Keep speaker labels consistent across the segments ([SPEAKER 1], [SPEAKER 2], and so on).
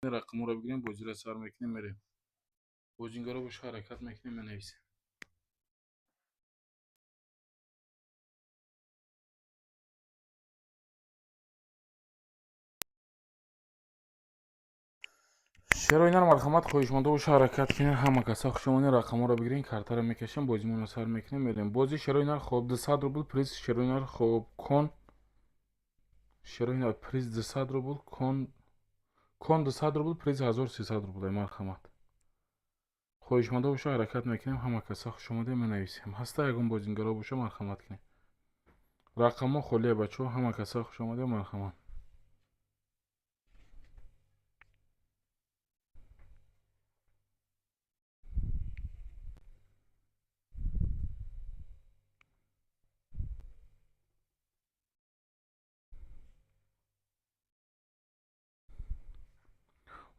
[SPEAKER 1] Рақамҳоро бигирем, бозиро сар мекунем, мерем. Бозингаро боша, ҳаракат мекунем, менависем. Шерои нар, марҳамат, хоҳишмандо боша, ҳаракат кунед. Ҳама каса хушомадед. Рақамҳоро бигирем, картаро мекашем, бозимонро сар мекунем, мерем. Бози шерои нар, хоб, 200 рубл приз. Шерои нар, хоб, кон, шерои нар, приз 200 рубл, кон 200 рубл, приз 1300 рубл. Марҳамат, хоҳишмандо боша, ҳаракат мекунем. Ҳама каса хушомадед, менависем. Ҳаста ягон бозингаро боша, марҳамат кунед. Рақамҳо холия, бачаҳо. Ҳама каса хушомадед, марҳамат.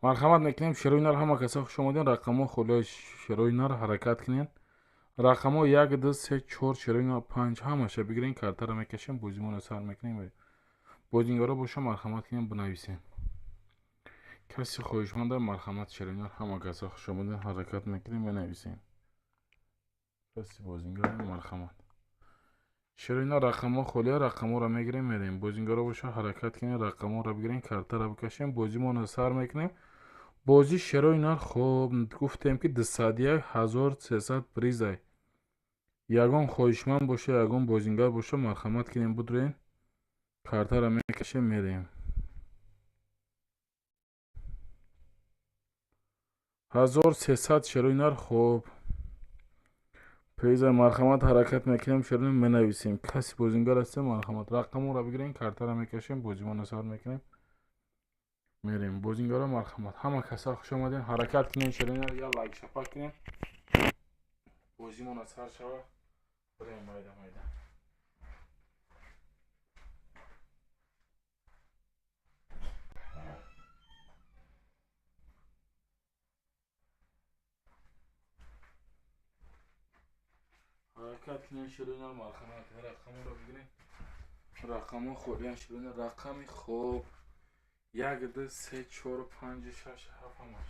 [SPEAKER 1] Марҳамат мекунем, шерои нар, ҳама каса хуш омадем. Рақамҳо холиҳои, шерои нар, ҳаракат кунед. Рақамҳо як, ду, се, чор, шерои нар, панҷ, ҳамаша бигирем, картаро мекашем, бозимонро сар мекунем. Бозингаро боша, марҳамат кунем, бинависем. Каси хоҳишманда, марҳамат. Шерои нар, ҳама каса хуш омадем, ҳаракат мекунем, менависем. Каси бозингар, марҳамат. Шерои нар, рақамҳо холия, рақамҳоро мегирем, мерем. Бозингаро боша, ҳаракат кунем, рақамҳоро бигирем, картаро бикашем, бозимонро сар мекунем. Бозӣ шерои нар, хоб, гуфтем, ки 201, 1300 призай. Ягон хоҳишманд боша, ягон бозингар боша, марҳамат кунем, будурен, картаро мекашем, мерем. 1300 шерои нар, хоб, призай. Марҳамат, ҳаракат мекунем, шерои, менависем. Каси бозингар ҳастем, марҳамат, рақамҳоро бигирем, картаро мекашем, бозимонро сар мекунем, мерем. Бозингаро, марҳамат, ҳама каса хуш омадем. Ҳаракат кунем, шерои нар, як лайк шапак кунем, бозимона сар шава, бирем майда майда. Ҳаракат кунем, шерои нар, марҳамат, рақамҳоро бигирем. Рақамҳо холиян, шерои нар. Рақами, хоб, як, ду, се, чор, панҷ, шаш, ҳафт, ҳамаш.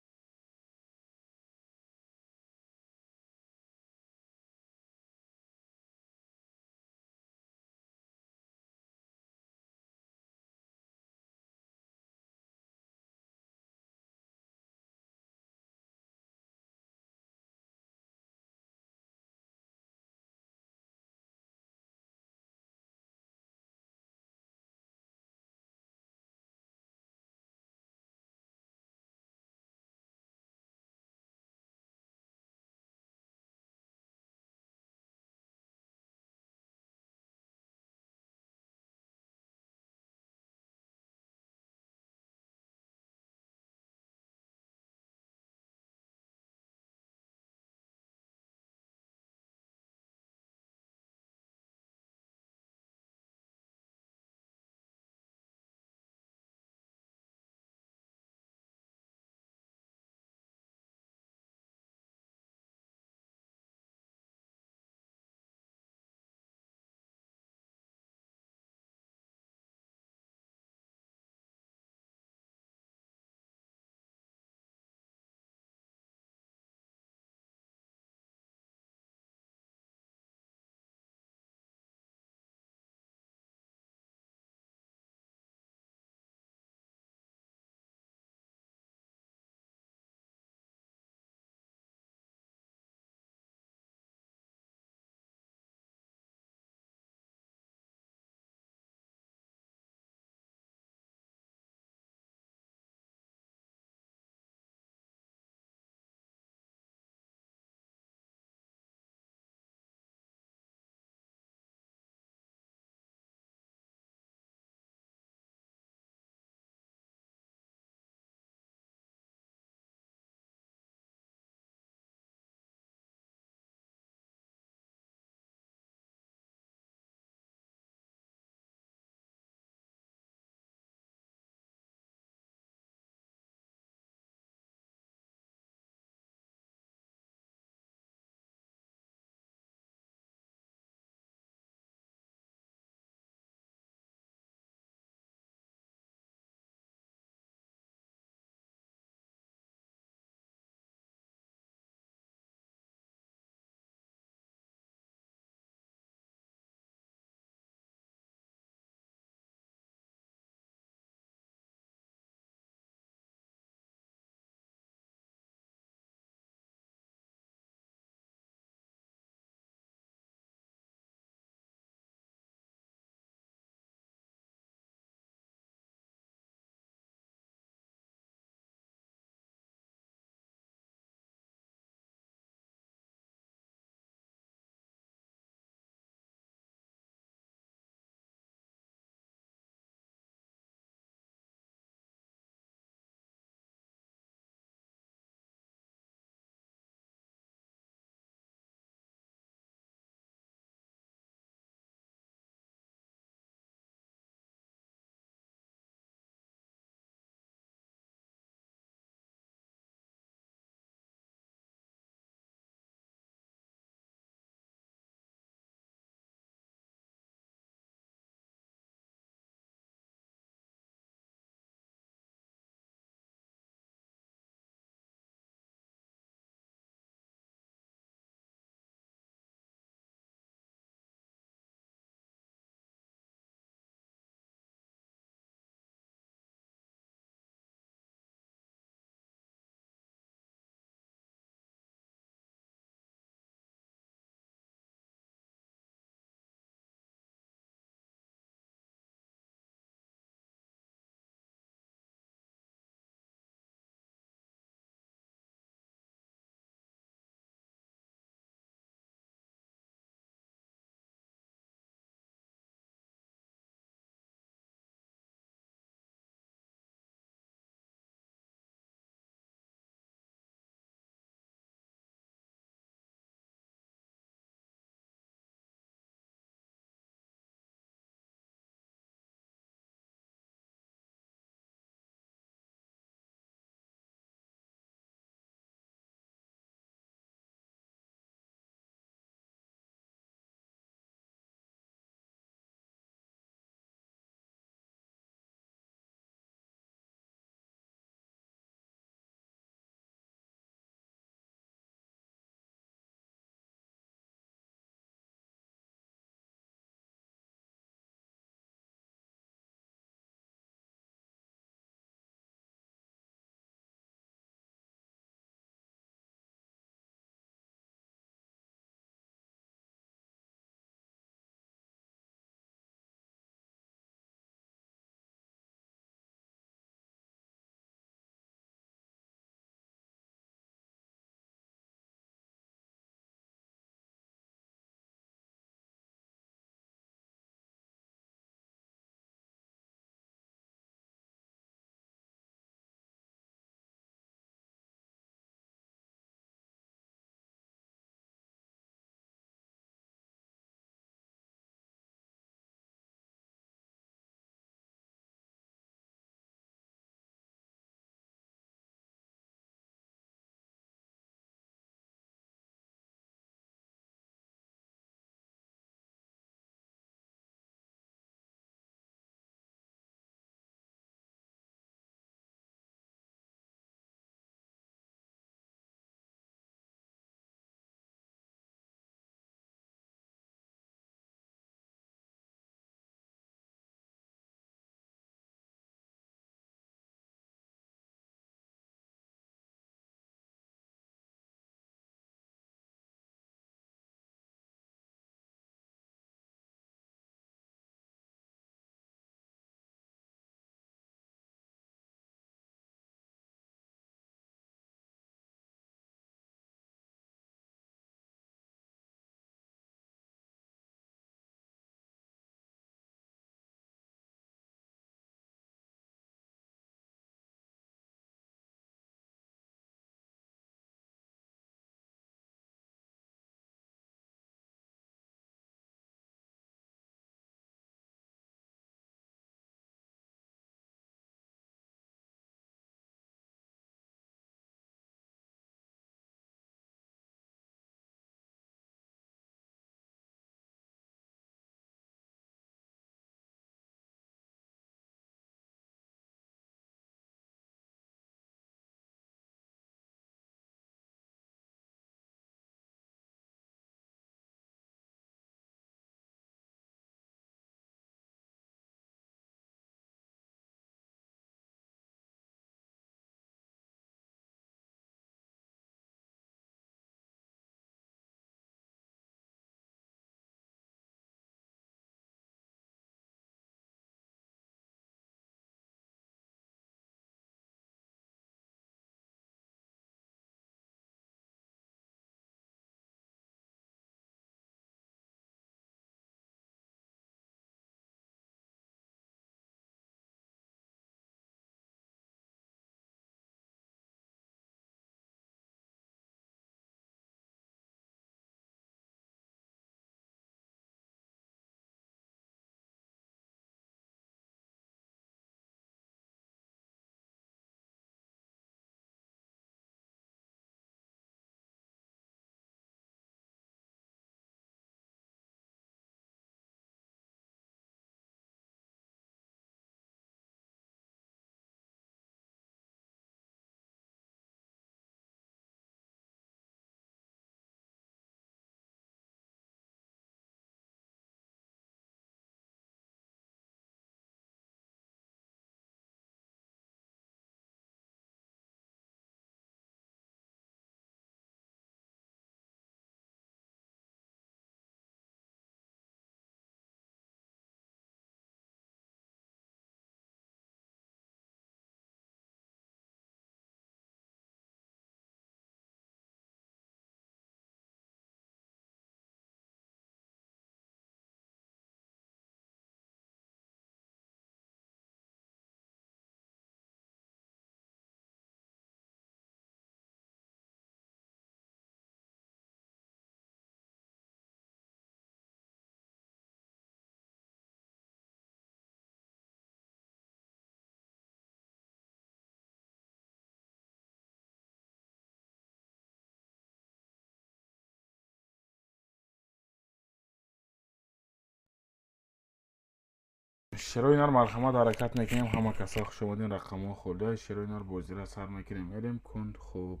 [SPEAKER 1] Шерои нар, марҳамат, ҳаракат мекунем. Ҳама каса хуш омадин. Рақамҳо холия. Шерои нар, бозира сар мекунем, мерем. Кун, хуб,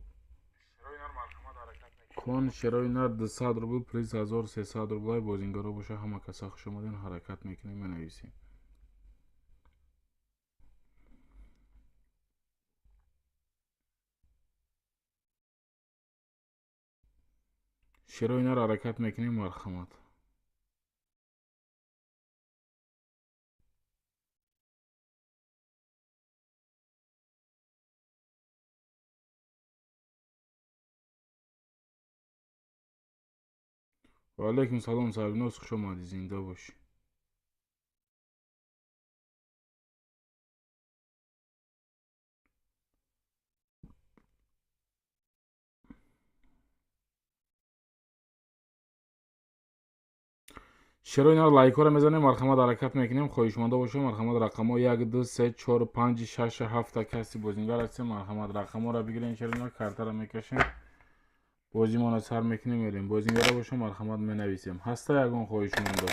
[SPEAKER 1] кун. Шерои нар, 200 рубл, приз 1300 рублай. Бозингаро боша, ҳама каса хуш омадин. Ҳаракат мекунем, менависем. Шерои нар, ҳаракат мекунем, марҳамат. Ва алайкум салом, Сарвиноз, хуш омадӣ, зинда бошӣ. Шерои нар, лайкҳоро мезанем, марҳамат, ҳаракат мекунем. Хоҳишманда бошем, марҳамат, рақамҳо як, ду, се, чор, панҷ, шаш, ҳафта. Каси бозингар ҳастем, марҳамат, рақамҳоро бигирем. Шерои нар, картаро мекашем, бозимонро сар мекунем, мерем. Бозингара бошем, марҳамат, менависем. Ҳаста ягон хоҳишмандо?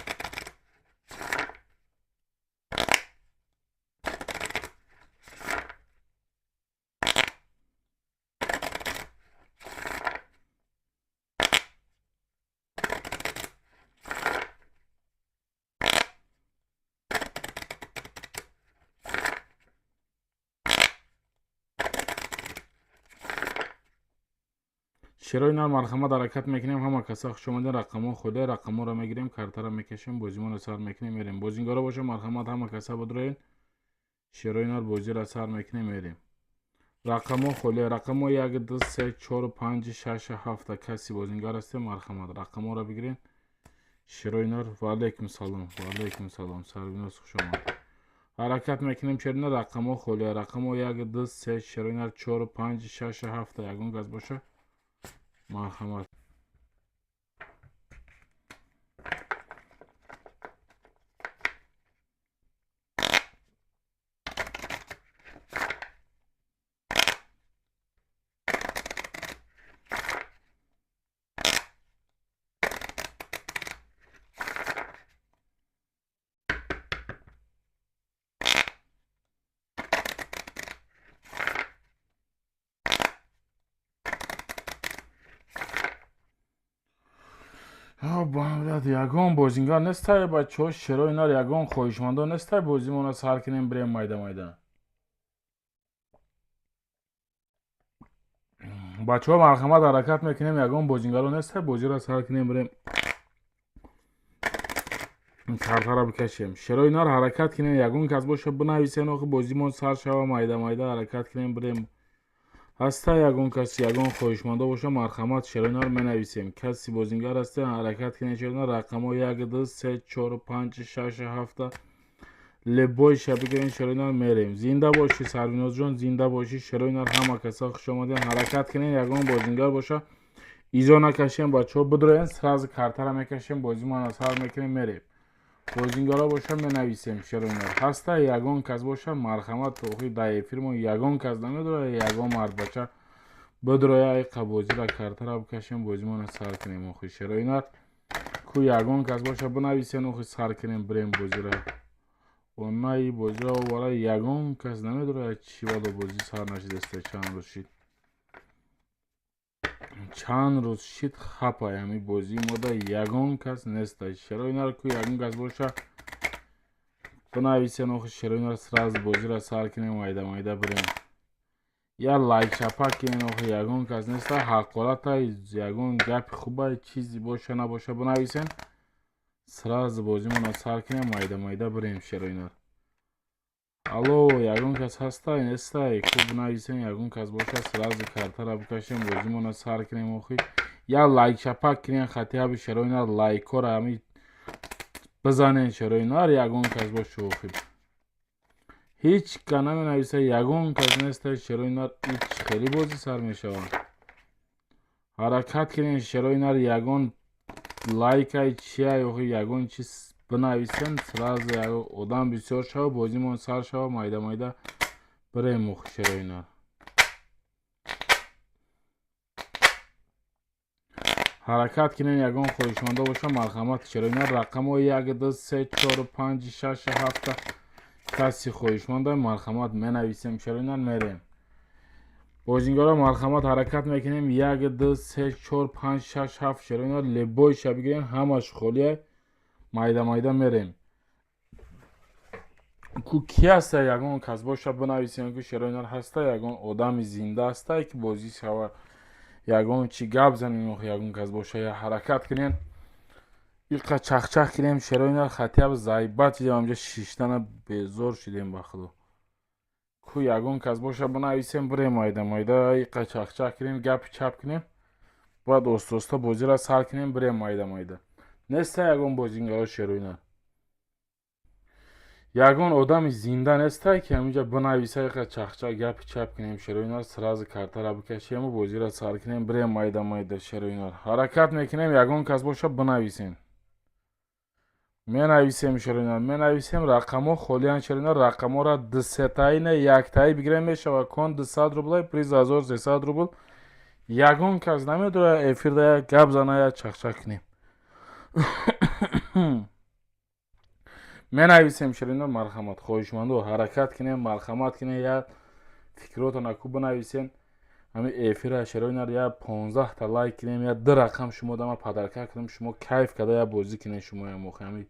[SPEAKER 1] Шерои нар, марҳамат, ҳаракат мекунем. Ҳама каса хуш омадин. Рақамҳо холия. Рақамҳоро мегирем, картаро мекашем, бозимонро сар мекунем, мерем. Бозингаро бошем, марҳамат, ҳама каса бидроен. Шерои нар, бозиро сар мекунем, мерем. Рақамҳо холия. Рақамҳо як, ду, се, чор, панҷ, шаш, ҳафта. Каси бозингар ҳастем, марҳамат, рақамҳоро бигирем. Шерои нар. Ва алайкум салом, ва алайкум салом, Сарвиноз, хуш омад. Ҳаракат мекунем, шерои нар. Рақамҳо холия. Рақамҳо як, ду, се, шерои нар, чор, панҷ, шаш, ҳафта. Ягон кас боша, марҳамат. Ягон бозингар нестай, бачаҳо? Шерои нар, ягон хоҳишмандо нестай? Бозимонро сар кунем, бирем майда майда. Бачаҳо, марҳамат, ҳаракат мекунем. Ягон бозингаро нестай? Бозиро сар кунем, бирем, картаро бикашем. Шерои нар, ҳаракат кунем. Ягон кас боша, бинависен, охи бозимон сар шава. Майда майда ҳаракат кунем, бирем. Ҳаста ягон кас? Ягон хоҳишмандо боша, марҳамат, шерои нар, менависем. Каси бозингар ҳасте, ҳаракат кунем. Шерои нар, рақамҳо як, ду, се, чор, панҷ, шаш, ҳафта. Лебойша бигирем, шерои нар, мерем. Зинда бошӣ, Сарвинозҷон, зинда бошӣ. Шерои нар, ҳама каса хуш омадем. Ҳаракат кунем. Ягон бозингар боша, изо накашем, бачаҳо, бидроен, сразу картара мекашем, бозимонро сар мекунем, мерем. Бозингаро боша, менависем. Шерои нар, ҳаста ягон кас боша, марҳамат. Охи дар эфирмо ягон кас намедроя. Ягон мардбача бидроя, айқа бозира, картара бикашем, бозимонро сар кунем. Охи, шерои нар, ку ягон кас боша, бинависен, охи сар кунем, бирем бозира. Онаи бозира овара, ягон кас намедроя. Чӣ вало бозӣ сар нашидаста? Чанд рӯз шид, чанд рӯз шид, хапай ҳами бозии мода ягон кас нестай. Шерои нар, ку ягон кас боша, бинависен, охи, шерои нар, сразу бозиро сар кунем, майда майда бирем. Я лайк шапак кунен. Охи ягон кас неста? Ҳақоратай, ягон гапи хубай, чизи боша набоша, бинависен, сразу бозимонро сар кунем, майда майда бирем. Шерои нар, алло, ягон кас ҳастай, нестай? Ку бинависен, ягон кас боша, сразу картара бикашем, бозимонро сар кунем. Охи я лайк шапак кунен, хатиаби шерои нар, лайкҳоро ҳами бизанен. Шерои нар, ягон кас боша? Охи ҳеҷ ка наменависа, ягон кас нестай. Шерои нар, ҳеҷ хеле бозӣ сар мешавад. Ҳаракат кунен, шерои нар, ягон лайкай, чиай, охи ягон чиз бинависен, сразу одам бисёр шава, бозимон сар шава, майда майда бирем. Охи, шерои нар. Ҳаракат кунем, ягон хоҳишмандо боша, марҳамат, шерои нар. Рақамҳои 1, 2, 3, 4, 5, 6, 7. Каси хоҳишманда, марҳамат, менависем, шерои нар, мерем. Бозингаро, марҳамат, ҳаракат мекунем. 1, 2, 3, 4, 5, 6, 7, шерои нар, любой ша бигирем, ҳамаш холия. Майда майда мерем. Ку ки ҳаста? Ягон кас боша, бинависем, ки шерои нар ҳаста, ягон одами зинда ҳаста, ки бозӣ шава, ягон чи гап занем. Ягон кас боша, я ҳаракат кунем, иқа чахчах кунем, шерои нар. Хотя бы заебать шидем, ҳамҷа шиштана безор шидем, ба худо. Ку ягон кас боша, бинависем, бирем, майда майда иқа чахчах кунем, гапи чап кунем, баъд оста оста бозиро сар кунем, бирем майда майда. Неста ягон бозингаро, шерои нар? Ягон одами зинда нестай, ки ҳаминҷа бинависа, иқа чахчах, гапи чап кунем, шерои нар, сразу картара бикашему бозиро сар кунем, бирем майда майда, шерои нар? Ҳаракат мекунем, ягон кас боша, бинависем. Менависем, шерои нар, менависем. Рақамҳо холиянд, шерои нар. Рақамҳоро дусетаи не, яктаи бигирем, мешава. Кон 200 рубла, приз 1300 рубл. Ягон кас намедорад эфирда як гап зана, як чахчах кунем? Менависем, шерои нар, марҳамат, хоҳишмандо, ҳаракат кунем, марҳамат кунем, як фикротона ку бинависем. Ҳами эфира, шерои нар, я 15-та лайк кунем, я ду рақам шумо дама подарка кунем, шумо кайф карда я бозӣ кунем. Шумоям охи ҳами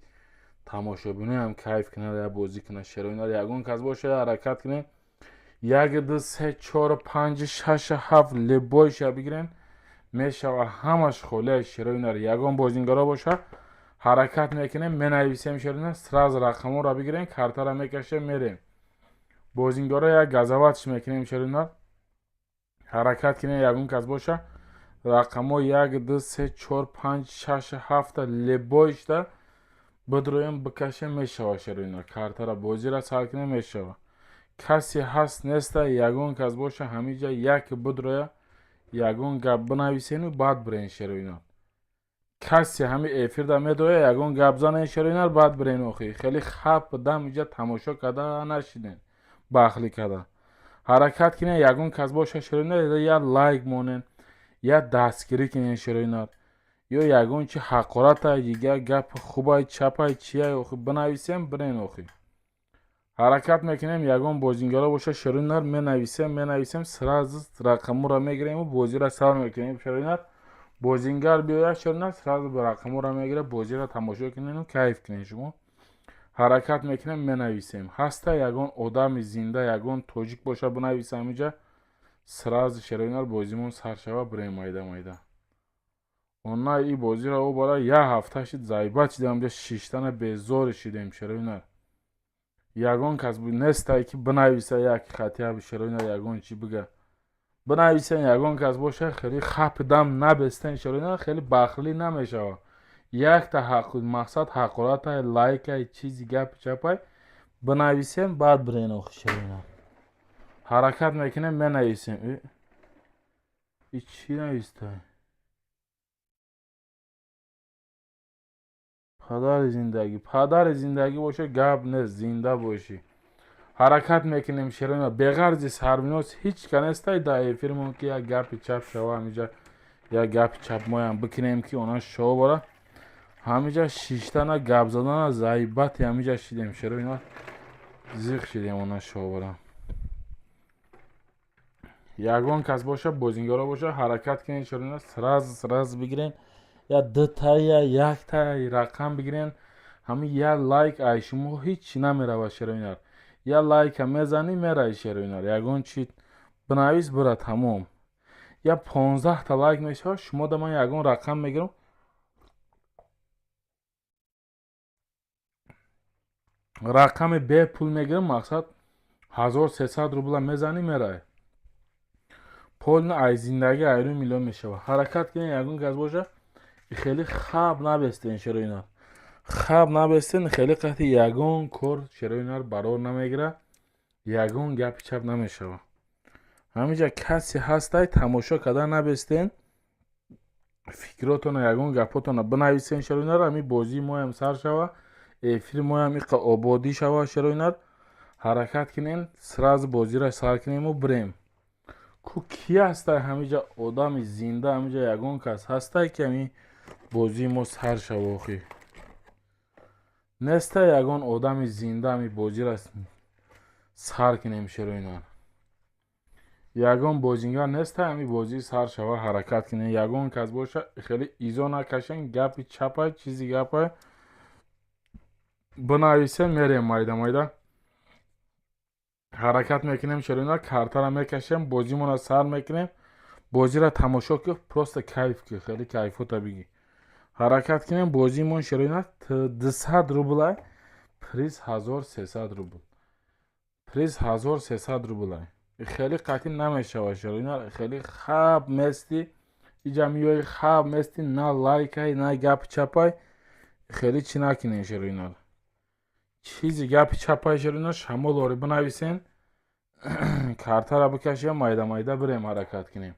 [SPEAKER 1] тамошобиноям кайф кунад, я бозӣ кунад, шерои нар. Ягон кас боша, ҳаракат кунем. 1, 2, 3, 4, 5, 6, 7, любой ша бигирем, мешава, ҳамаш холияи, шерои нар. Ягон бозингаро боша, ҳаракат мекунем, менависем, шерои нар, сразу рақамҳоро бигирем, картара мекашем, мерем. Бозингаро як газаватш мекунем, шерои нар. Ҳаракат кунем, ягон кас боша, рақамҳо 1, 2, 3, 4, 5, 6, 7, любой шда бидроем, бикашем, мешава, шерои нар. Картара, бозиро сар кунем, мешава. Касе ҳаст, неста? Ягон кас боша, ҳамиҷа як бидроя, ягон гап бинависену баъд бирен, шерои нар. Касе ҳами эфирда медоя, ягон гап занен, шерои нар, баъд бирен. Охи хеле хап дам иҷа тамошо карда нашиден, бахлӣ карда. Ҳаракат кунен, ягон кас боша, шерои нар, я лайк монен, я дастгирӣ кунен, шерои нар, ё ягон чи ҳақоратай, дигар гапи хубай, чапай, чияй, охи бинависем, бирен. Охи ҳаракат мекунем, ягон бозингаро боша, шерои нар, менависем, менависем, сразу рақамҳоро мегирему бозиро сар мекунем, шерои нар. Бозингар биёяд, шерои нар, сразу рақамҳоро мегирад, бозиро тамошо кунену кайф кунед шумо. Ҳаракат мекунем, менависем. Ҳаста ягон одами зинда, ягон тоҷик боша, бинависа ҳамиҷа, сразу, шерои нар, бозимон сар шава, бирем майда майда. Она и бозиро ӯ бара як ҳафта шид, заебать шидем, ҳамҷа шиштана безори шидем, шерои нар. Ягон кас нестай, ки бинависа, як хотя бы, шерои нар, ягон чи бига, бинависен, ягон кас боша. Хеле хап дам набестен, шерои нар, хеле бахлӣ намешава. Якта ҳақ мақсад ҳақоратай, лайкай, чизи гапи чапай бинависем, баъд бирен. Охи, шерои нар, ҳаракат мекунем, менависем. И чӣ навистай? Падари зиндагӣ, падари зиндагӣ боша, гап нест, зинда бошӣ. Ҳаракат мекунем, шерои нар. Беғарзи Сарвиноз ҳеҷ ка нестай дар эфирмон, ки як гапи чап шава ҳамиҷа, як гапи чап моям бикунем, ки она шова бора. Ҳамиҷа шиштана, гап задана заебать и ҳамиҷа шидем, шерои нар, зиқ шидем, она шова бора. Ягон кас боша, бозингаро боша, ҳаракат кунед, шерои нар, сразу, сразу бигирен, я дута, я якта рақам бигирен. Ҳами я лайк ай шумо ҳеҷ намеравад, шерои нар. Я лайка мезанӣ, мераи, шерои нар. Ягон чи бинавис, бира, тамом. Я 15-та лайк мешавад, шумо да ман ягон рақам мегирам, рақами бепул мегирам, мақсад 1300 рубла мезанӣ, мерай. Полный ай зиндагӣ айрӯи миллион мешавад. Ҳаракат кунед, ягон кас боша, хеле хаб набестен, шерои нар, хаб набестен. Хеле қати ягон кор, шерои нар, барор намегирад, ягон гапи чап намешавад. Ҳамиҷа касе ҳастай, тамошо карда набестен, фикротона, ягон гапотона бинависен, шерои нар. Ҳами бозии моям сар шава, эфири моям иқа ободӣ шава, шерои нар. Ҳаракат кунен, сразу бозиро сар кунему бирем. Ку ки ҳастай ҳамиҷа одами зинда? Ҳамиҷа ягон кас ҳастай, ки ҳамин бозии мо сар шава? Охи нестай ягон одами зинда, ҳамин бозиро сар кунем. Шерои нар, ягон бозингар нестай, ҳамин бозӣ сар шава? Ҳаракат кунем, ягон кас боша, хеле изо накашен. Гапи чапай, чизи гапай бинависем, мерем майда майда ҳаракат мекунем. Шерои нар, картара мекашем, бозимонро сар мекунем. Бозиро тамошо ки, просто кайф ки, хеле кайфота бигӣ. Ҳаракат кунем. Бозимон, шерои нар, 200 рублай, приз 1300 рубл, приз 1300 рублай. Хеле қатъӣ намешавад, шерои нар, хеле хаб мести, иҷа миёи, хаб мести, на лайкай, на гапи чапай. Хеле чӣ накунем, шерои нар, чизи гапи чапай, шерои нар, шамол ори бинависен, картара бикашем, майда майда бирем, ҳаракат кунем.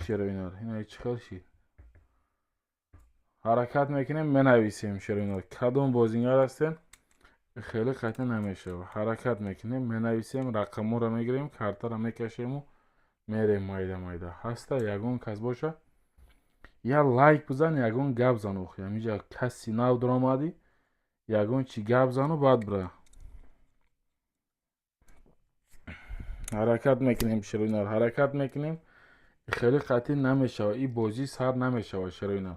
[SPEAKER 1] Шерои нар, ина чӣ хел шид? Ҳаракат мекунем, менависем. Шерои нар, кадом бозингар ҳастем? Хеле қатъӣ намешавад. Ҳаракат мекунем, менависем, рақамҳоро мегирем, картаро мекашему мерем майда майда. Ҳаста ягон кас боша, я лайк бизан, ягон гап зан. Охи ҳамиҷа каси нав дуромадӣ, ягон чи гап зану баъд бира. Ҳаракат мекунем, шерои нар, ҳаракат мекунем. Хеле қатъӣ намешавад, и бозӣ сар намешавад, шерои нар.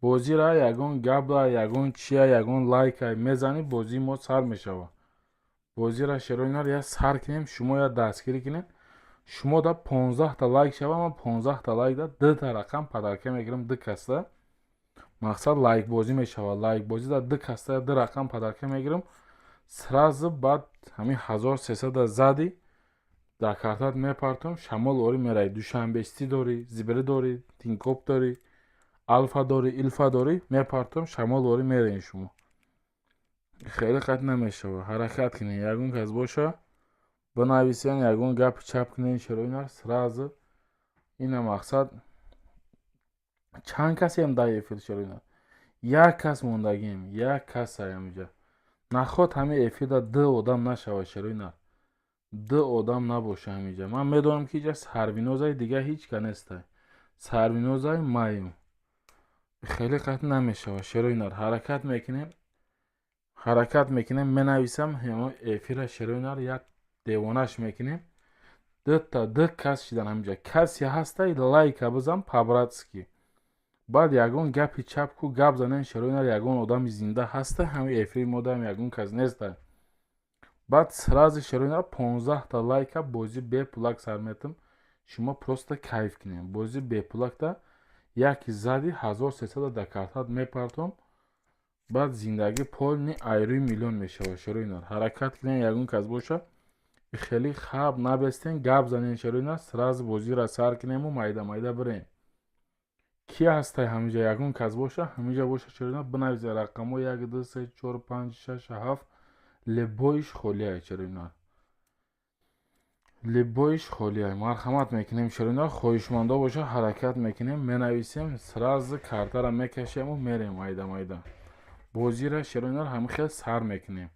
[SPEAKER 1] Бозира ягон гапа, ягон чия, ягон лайка мезанӣ, бозии мо сар мешавад. Бозира, шерои нар, я сар кунем, шумо я дастгирӣ кунем. Шумо да 15-та лайк шава, ман 15-та лайк да дута рақам подарка мегирам, ду касда. Мақсад, лайкбозӣ мешавад. Лайкбозӣ да ду касда ду рақам подарка мегирам сразу. Баъд ҳамин 1300-да задӣ, дар картат мепартом, шамол орӣ меравӣ. Душанбести дорӣ, зибирӣ дорӣ, Тинькофф дорӣ, Алфа дорӣ, Илфа дорӣ, мепартом, шамол орӣ меравед шумо. Хеле қатъ намешавад. Ҳаракат кунед, ягон кас боша, бинависен, ягон гапи чап кунед, шерои нар, сразу. Ина мақсад, чанд касем дар эфир, шерои нар? Як кас мондагием, як касай ҳамиҷа. Наход ҳамин эфирда ду одам нашавад, шерои нар, ду одам набоша ҳамиҷа. Ман медонам, ки иҷа Сарвинозай, дигар ҳеҷ ка нестай. Сарвинозай маем. Хеле қатъ намешавад, шерои нар. Ҳаракат мекунем, ҳаракат мекунем, менависам. Эфира, шерои нар, як девонаш мекунем. Дута ду кас шидан ҳамиҷа. Касе ҳастай, лайка бизан по-братски, баъд ягон гапи чап ку, гап занен. Шерои нар, ягон одами зинда ҳастай ҳамин эфири модам? Ягон кас нестай. Баъд сразу, шерои нар, 15-та лайка, бозӣ бепулак сар метам. Шумо просто кайф кунем. Бозӣ бепулакта яки зади, 1300 дар картат мепартом. Баъд зиндагӣ полный айрӯи миллион мешавад. Шерои нар, ҳаракат кунем, ягон кас боша, хеле хаб набестен, гап занен. Шерои нар, сразу бозиро сар кунему майда майда бирем. Ки ҳастай ҳамиҷа? Ягон кас боша, ҳамиҷа боша, шерои нар, бинависа. Рақамҳо як, ду, се, чор, панҷ, шаш, ҳафт, лебоиш холиай, шерои нар, либоиш холиай. Марҳамат мекунем, шерои нар, хоҳишмандо боша, ҳаракат мекунем, менависем, сразу картара мекашему мерем майда майда. Бозира, шерои нар, ҳамин хел сар мекунем.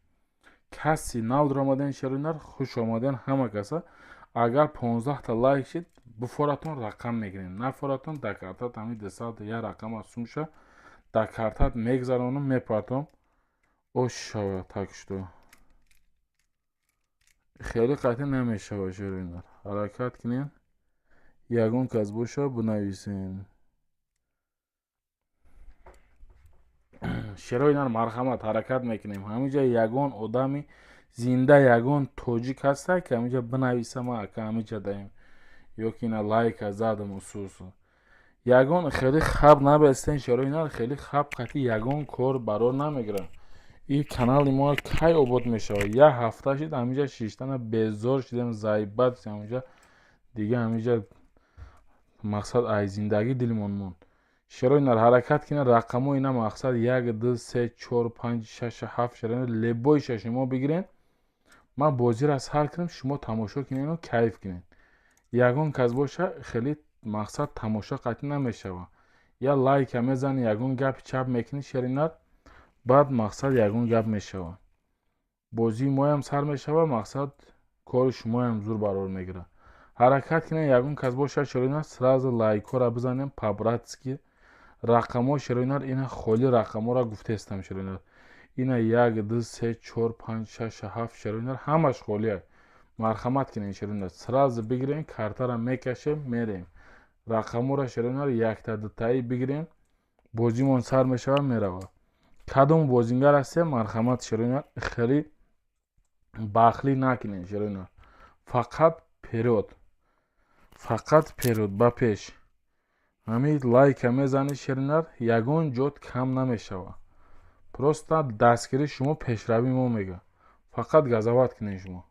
[SPEAKER 1] Каси нав дуромаден, шерои нар, хуш омаден ҳама каса. Агар 15-та лайк шид, буфоратон, рақам мегирем, нафоратон, дар картат ҳамин 200 як рақам аз сумша дар картат мегзаронам, мепартом, ош шава. Так что хеле қатъӣ намешавад, шерои нар. Ҳаракат кунем, ягон кас боша, бинависем. Шерои нар, марҳамат, ҳаракат мекунем. Ҳаминҷа ягон одами зинда, ягон тоҷик ҳастай, ки ҳаминҷа бинависа: ма ака ҳаминҷа даем, ё ки ина лайка задам усусу. Ягон хеле хаб набестен, шерои нар, хеле хаб қатъи ягон кор барор намегирад. И канали мо кай обод мешавад? Як ҳафта шид, ҳаминҷа шиштана безор шидем, заибат ҳаминҷа дига. Ҳаминҷа мақсад, ай зиндагӣ дилмон монд. Шерои нар, ҳаракат кунед. Рақамҳо ина, мақсад, як, ду, се, чор, панҷ, шаш, ҳафт. Шерои нар, лебоиша шумо бигирен, ман бозиро сар кунам, шумо тамошо кунену кайф кунед. Ягон кас боша, хеле мақсад, тамошо қатъӣ намешавад. Я лайка мезанӣ, ягон гапи чап мекунӣ, шери нар, баъд мақсад, ягон гап мешавад, бозии моям сар мешавад, мақсад, кори шумоям зур барор мегирад. Ҳаракат кунем, ягон кас бошад, шерои нар, сразу лайкҳоро бизанем по-братски. Рақамҳо, шерои нар, ина холи рақамҳоро гуфтестам, шерои нар. Ина як, ду, се, чор, панҷ, шаш, ҳафт, шерои нар, ҳамаш холия. Марҳамат кунем, шерои нар, сразу бигирем, картаро мекашем, мерем. Рақамҳоро, шерои нар, якта дутаӣ бигирем, бозимон сар мешавад, меравад. Кадом бозингар ҳастем, марҳамат, шерои нар, хеле бахлӣ накунем, шерои нар. Фақат вперёд, фақат вперёд, ба пеш. Ҳамин лайка мезанед, шерои нар, ягон ҷот кам намешавад. Просто дастгирии шумо пешравии мо мега. Фақат газават кунед шумо.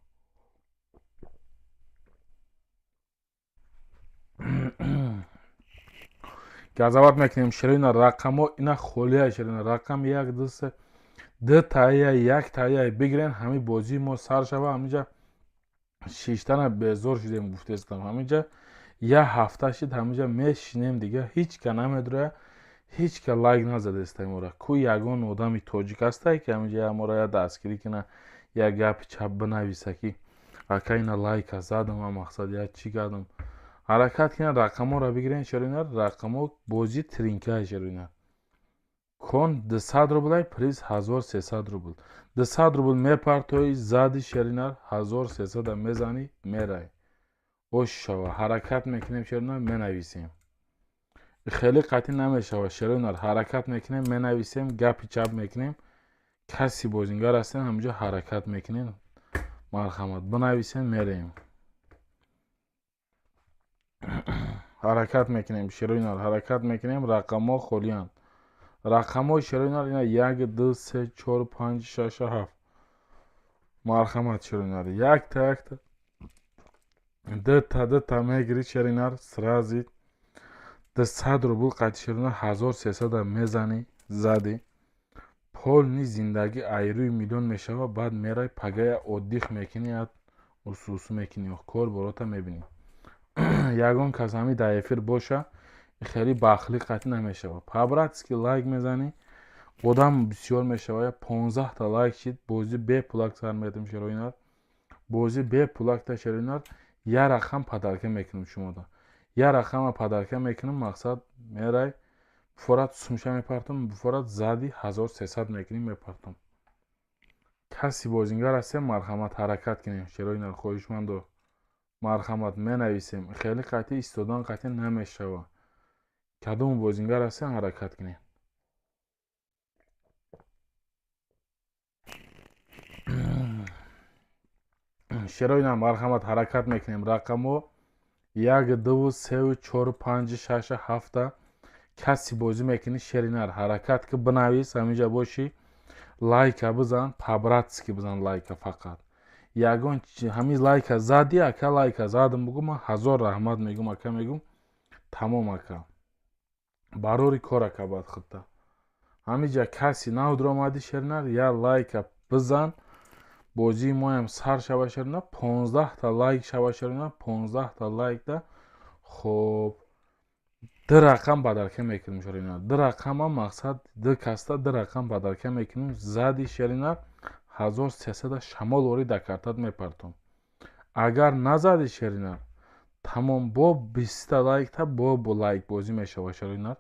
[SPEAKER 1] Газават мекунем, шерои нар, рақамҳо ина холия, шерои нар, рақам як, ду, се, ду тая, як тая бигирен, ҳамин бозии мо сар шава. Ҳаминҷа шиштана безор шудем, гуфтестам. Ҳаминҷа як ҳафта шид, ҳаминҷа мешинем, дига ҳеҷ ка намедурая, ҳеҷ ка лайк назадестай мора. Ку ягон одами тоҷик ҳастай, ки ҳаминҷа як мора як дастгирӣ кина, як гапи чап бинависа, ки ака, ина лайка задам, мақсад як чӣ кардам. Ҳаракат кунед, рақамҳоро бигирен, шерои нар, рақамҳо бозӣ тринкай, шерои нар. Кон 200 рублай, приз 1300 рубл. 200 рубл мепартоӣ, зади, шерои нар, 1300 мезанӣ, мерай. Ош шава, ҳаракат мекунем, шерои нар, менависем. Хеле қатъӣ намешавад, шерои нар, ҳаракат мекунем, менависем, гапи чап мекунем. Каси бозингар ҳастем, ҳаминҷо ҳаракат мекунем. Марҳамат, бинависем, мерем. Ҳаракат мекунем, шерои нар, ҳаракат мекунем, рақамҳо холиянд. Рақамҳои шерои нар ина як, ду, се, чор, панҷ, шаш, ҳафт. Марҳамат, шерои нар, якта, якта, дута, дута мегирӣ, шерои нар, сразу 200 рубл қати, шерои нар, 1300 мезанӣ, задӣ. Полный зиндагӣ айрӯи миллион мешава, баъд мерай, пагая отдых мекунӣ, як усусу мекунӣ, кор борота мебинӣ. Ягон кас ҳамин дар эфир боша, хеле бахлӣ қатъӣ намешавад. По-братски лайк мезанӣ, одам бисёр мешава, 15та лайк шид, бозӣ бепулак сар медем, шерои нар. Бозӣ бепулакта, шерои нар, як рақам подарка мекунем шумода. Як рақама подарка мекунем, мақсад мерай, буфорат сумша мепартам, буфорат зади 1300 мекунем, мепартам. Каси бозингар ҳастем, марҳамат, ҳаракат кунем, шерои нар, хоҳишмандо. Марҳамат, менависем. Хеле қатъӣ истодан қатъӣ намешавад. Кадом бозингар ҳастем, ҳаракат кунем. Шерои нар, марҳамат, ҳаракат мекунем. Рақамҳо як, дуву, севу, чору, панҷ, шаш, ҳафта. Каси бозӣ мекунӣ, шери нар, ҳаракат ки, бинавис, ҳаминҷа бошӣ, лайка бизан, по-братски бизан лайка фақат. Ягон ҳамин лайка задӣ, ака, лайка задам бугу, ман ҳазор раҳмат мегум, ака, мегум, тамом, ака. Барори кор, ака, бад худта. Ҳаминҷа каси нав дуромадӣ, шери нар, як лайка бизан, бозии моям сар шава, шери нар, 15та лайк шава, шери нар, 15та лайкда хоб ду рақам подарка мекунем, шери нар. Ду рақама, мақсад ду каста ду рақам подарка мекунем, зади, шери нар, 1300 шамол ворид дар картат мепартом. Агар назади, шери нар, тамом, бо 20та лайкта бо лайкбозӣ мешава, шери нар.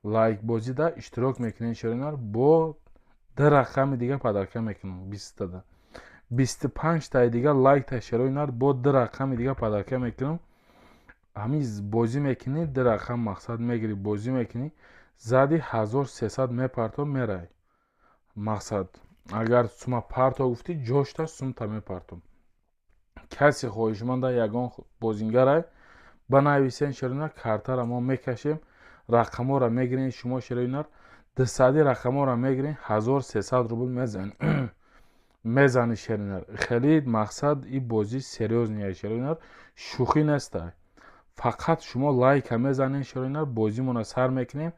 [SPEAKER 1] Лайкбозида иштирок мекунем, шери нар, бо ду рақами дига подарка мекунем 20тада. 25таи дига лайкта, шерои нар, бо ду рақами дига подарка мекунем. Ҳамин бозӣ мекунӣ, ду рақам мақсад мегирӣ, бозӣ мекунӣ, зади 1300 мепартом, мерай. Мақсад агар сума парто гуфтӣ, ҷошта сумта мепартом. Касе хоҳишманда, ягон бозингарай, банависен, шерои нар, картара мо мекашем, рақамҳоро мегирем, шумо, шерои нар, дусади рақамҳоро мегирем, 1300 рубл мезанӣ. Мезанӣ, шерои нар. Хеле мақсад и бозӣ серьёзный, шерои нар, шӯхӣ нестай. Фақат шумо лайка мезанед, шерои нар, бозимонро сар мекунем,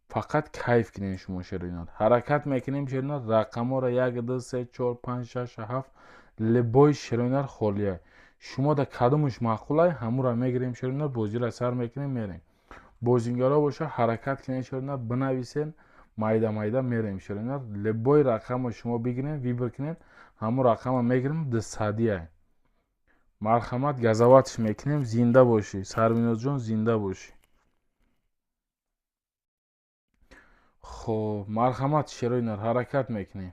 [SPEAKER 1] фақат кайф кунем шумо, шерои нар. Ҳаракат мекунем, шерои нар, рақамҳоро як, ду, се, чор, панҷ, шаш, ҳафт, либои, шерои нар, холия. Шумо да кадомаш маъқулай, ҳамуро мегирем, шерои нар, бозиро сар мекунем, мерем. Бозингаро боша, ҳаракат кунем, шерои нар, бинависен, майда майда мерем, шерои нар. Либои рақамро шумо бигирем, выбор кунем, ҳамун рақамро мегирем, дусадия. Марҳамат, газаватш мекунем. Зинда бошӣ, Сарвинозҷон, зинда бошӣ. Хоб, марҳамат, шерои нар, ҳаракат мекунем,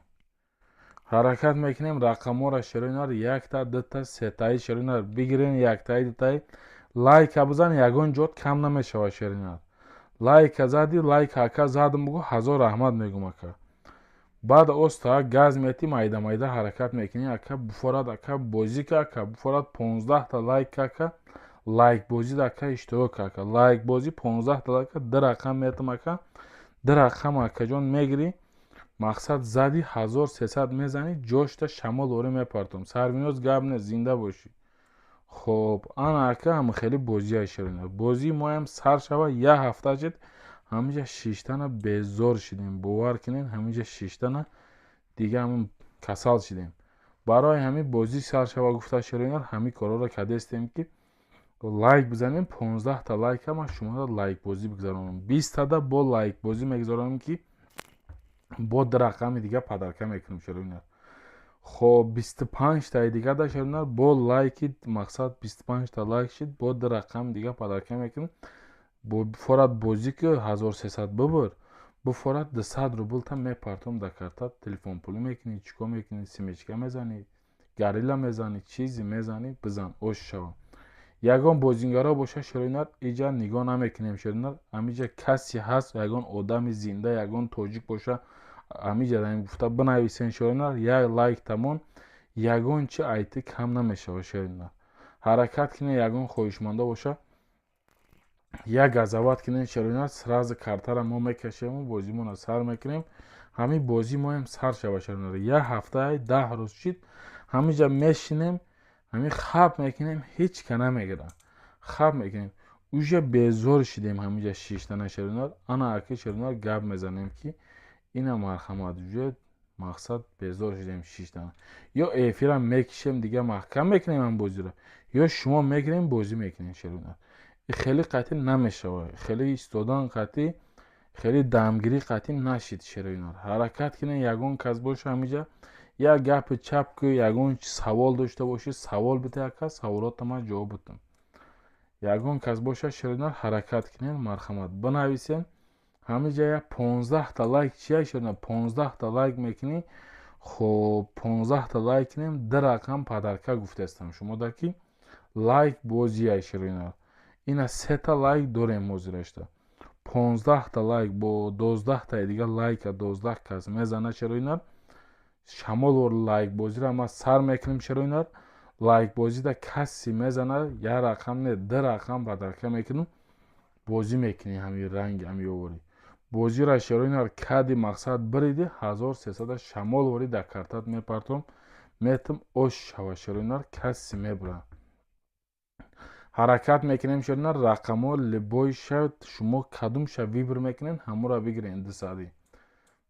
[SPEAKER 1] ҳаракат мекунем. Рақамҳоро, шерои нар, якта, дута, сетаи, шерои нар, бигирен, яктаи, дутаи лайка бизан, ягон ҷот кам намешавад, шерои нар. Лайка зади, лайк ака задам бугӯ, ҳазор раҳмат мегӯм, ака. Баъд оста газ метӣ, майда майда ҳаракат мекунӣ, ака. Буфорад, ака, бозӣ ка, ака, буфорад. 15-та лайк, ака, лайкбозида, ака, иштирок, ака, лайкбозӣ, 15-та лайка, ду рақам метам, ака, ду рақам, акаҷон, мегирӣ. Мақсад, зади, 1300 мезанӣ, ҷошта шамол орӣ мепартом. Сарвиноз, гап не, зинда бошӣ. Хоб, ана, ака, ҳама хеле бозия, ширина бозии моям сар шава. Як ҳафта шид, ҳаминҷа шиштана безор шидем, бовар кунед, ҳаминҷа шиштана дига ҳамин касал шидем. Барои ҳамин бозӣ сар шава гуфта, ширинар, ҳамин корҳоро кардестем, ки лайк бизанем. 15-та лайка ман шуморо лайкбозӣ бигзаронам, 20-тада бо лайкбозӣ мегузаронам, ки бо ду рақами дига подарка мекунем, ширинар. Хоб, 25-таи дига да, ширинар, бо лайки, мақсад, 25-та лайк шид, бо ду рақами дига подарка мекунем. Форат бозӣ ки 1300 бибур, буфорат, 200 рублта мепартом дар карта. Телефонпулӣ мекунӣ, чӣ кор мекунӣ, семечка мезанӣ, горилла мезанӣ, чизе мезанӣ, бизан, ош шава. Ягон бозингаро боша, ширинар, иҷа нигоҳ намекунем, ширинар. Ҳамиҷа касе ҳаст, ягон одами зинда, ягон тоҷик боша, ҳамиҷа гуфта бинависен, ширинар, як лайк тамон, ягон чи айти кам намешава, ширинар. Ҳаракат кунед, ягон хоҳишмандо боша, як газават кунед, ширинар, сразу картара мо мекашему бозимонро сар мекунем. Ҳамин бозӣ моям сар шава, ширинар. Як ҳафтаи 10 рӯз шид, ҳаминҷа мешинем, ҳамин хаб мекунем, ҳеҷ ка намегирад, хаб мекунем, уже безор шидем ҳаминҷа шиштана, ширинар. Ана, ака, ширинар, гап мезанем, ки ина, марҳамат, уже, мақсад, безор шидем шиштана. Ё эфирам мекишем, дига маҳкам мекунем ҳам бозиро, ё шумо мегирем, бозӣ мекунем, ширинар. Хеле қатъӣ намешавад, хеле истодан қатъӣ, хеле дамгирӣ қатъӣ нашид, ширинар. Ҳаракат кунед, ягон кас боша ҳаминҷа, як гапи чап ку, ягон савол дошта бошӣ, савол бите, ака, саволота ман ҷавоб битам. Ягон кас боша, ширинар, ҳаракат кунед, марҳамат, бинависен ҳаминҷа. Як 15-та лайк чия, ширинар? 15-та лайк мекунӣ. Хоб, 15-та лайк кунем, ду рақам подарка гуфтаистам шумода, ки лайк бозия, ширинар. Ина сета лайк дорем ҳозирашта. 15-та лайк, бо 12-таи дига лайка 12 кас мезана, ширинар, шамолвор лайкбозиро ма сар мекунем, ширинар. Лайкбозида касе мезана, як рақам не, ду рақам подарка мекунем, бозӣ мекунӣ. Ҳамин ранги ҳами ёворӣ бозиро, ширинар, кади, мақсад, бириди, 1300 шамолворӣ дар картат мепартом, метам, ош шава, ширинар, касе мебурад. Ҳаракат мекунем, ширинар. Рақамҳо любой ша, шумо кадомша выбор мекунед, ҳамонро бигирен. Дусадӣ,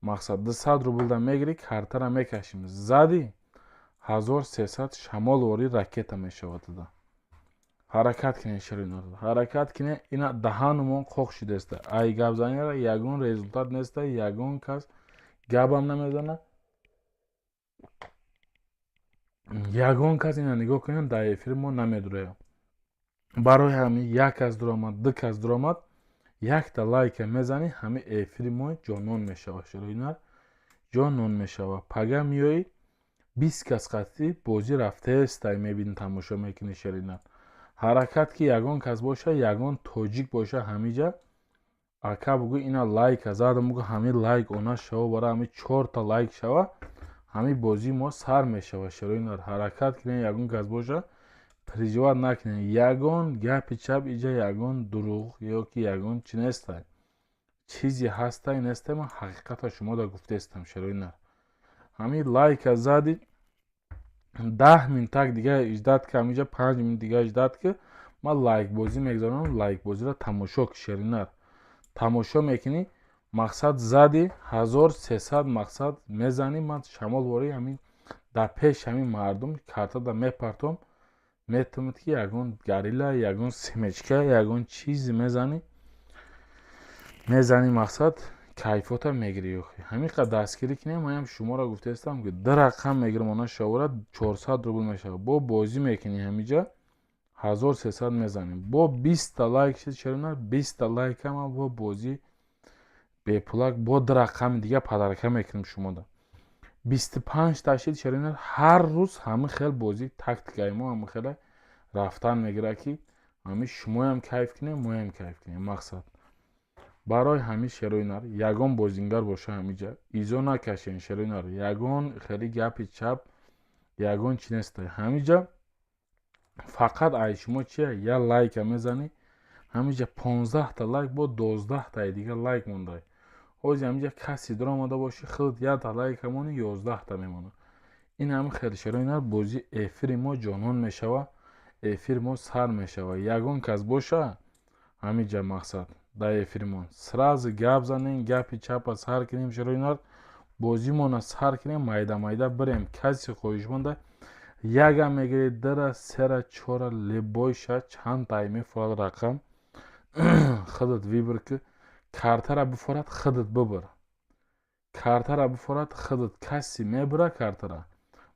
[SPEAKER 1] мақсад, 200 рублда мегирӣ, картара мекашим, зади, 1300 шамолворӣ ракета мешавад туда. Ҳаракат кунед, ширинар, ҳаракат кунед. Ина даҳанумон қоқ шудааста, ай гапзанира ягон результат неста, ягон кас гапам намезанад, ягон кас, ина нигоҳ кунед, дар эфири мо намедурояд. Барои ҳамин як кас дуромад, ду кас дуромад, якта лайка мезанӣ, ҳамин эфири мо ҷонон мешавад, ширинар, ҷонон мешавад. Пага меоӣ, 20 кас қатъӣ бозӣ рафтаестай, мебинӣ, тамошо мекунӣ, ширинар. Ҳаракат ки ягон кас боша, ягон тоҷик боша ҳамиҷа, ака, бугӯ, ина лайка задам, бугӯ, ҳамин лайк она шава, бара ҳамин чорта лайк шава, ҳамин бозии мо сар мешавад, ширинар. Ҳаракат кунед, ягон кас боша, переживать накунед, ягон гапи чап иҷа, ягон дурӯғ ё ки ягон чи нестай, чизе ҳастай, нестай, ман ҳақиқата шумода гуфтаистам, ширинар. Ҳамин лайка зади, 10 минутак дига ждать ки, ҳаминҷа 5 минут дига ждать ки, ман лайкбозӣ мегузаронам, лайкбозиро тамошо ки, ширинар. Тамошо мекунӣ, мақсад, зади, 1300, мақсад, мезанӣ, ман шамолворӣ ҳамин дар пеш ҳамин мардум картада мепартом, метавонед ки ягон горилла, ягон семечка, ягон чизе мезанӣ, мезанӣ, мақсад. Кайфота мегирӣ. Охи, ҳамин қадр дастгирӣ кинем. Маям шуморо гуфтаистам, ки ду рақам мегирам, она шавора 400 рубл мешавад. Бо бозӣ мекунӣ, ҳамиҷа 1300 мезанем. Бо 20-та лайк шид, чаро на? 20-та лайкама бо бозӣ бепулак, бо ду рақами дига подарка мекунем шумода. 25-та шид, чаро на? Ҳар рӯз ҳамин хел бозӣ, тактикаи мо ҳамин хеле рафтан мегирад, ки ҳамин шумоям кайф кунем, моям кайф кунем. Мақсад барои ҳамин, шерои нар, ягон бозингар боша, ҳамиҷа изо накашен, шерои нар. Ягон хеле гапи чап, ягон чи неста ҳамиҷа. Фақат ай шумо чия? Я лайка мезанӣ ҳамиҷа, 15-та лайк, бо 12-таи дига лайк мондай. Ҳози ҳамиҷа каси даромада бошӣ, худ якта лайка мони, 11-та мемонад. Ин ҳами хеле, шерои нар, бозӣ эфири мо ҷонон мешава, эфири мо сар мешава. Ягон кас боша ҳамиҷа, мақсад, дар эфиримон сразу гап занем, гапи чапа сар кунем, шерои нар, бозимона сар кунем, майда майда бирем. Каси хоҳишманда ягам мегиред, дара, сера, чора, любой ша, чанд тай мефурад рақам, худат выбор ки. Картара бифорад, худат бибир. Картара бифорад, худат. Каси мебира картара,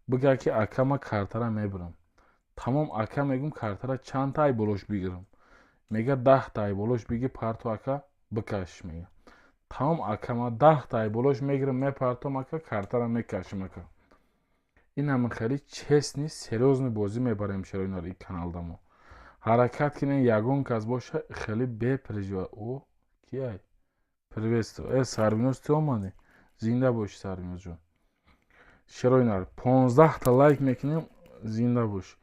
[SPEAKER 1] бига ки: «Ака, ма картара мебирам». Тамом, ака, мегум, картара чанд тай болош бигирам? Мега: «10-тай болош биги, парто, ака, бикаш», мега. Тамом, ака, ма 10-тай болош мегирам, мепартом, ака, картара мекашам, ака. Ин ҳамин хеле честный, серьёзный бозӣ мебарем, шероинар, и каналда мо ҳаракат кунем. Ягон кас боша, хеле бепережива. О, кияй? Приветствую, э, Сарвиноз, ту омадӣ? Зинда бошӣ, Сарвинозҷон. Шероинар, 15-та лайк мекунем. Зинда бош.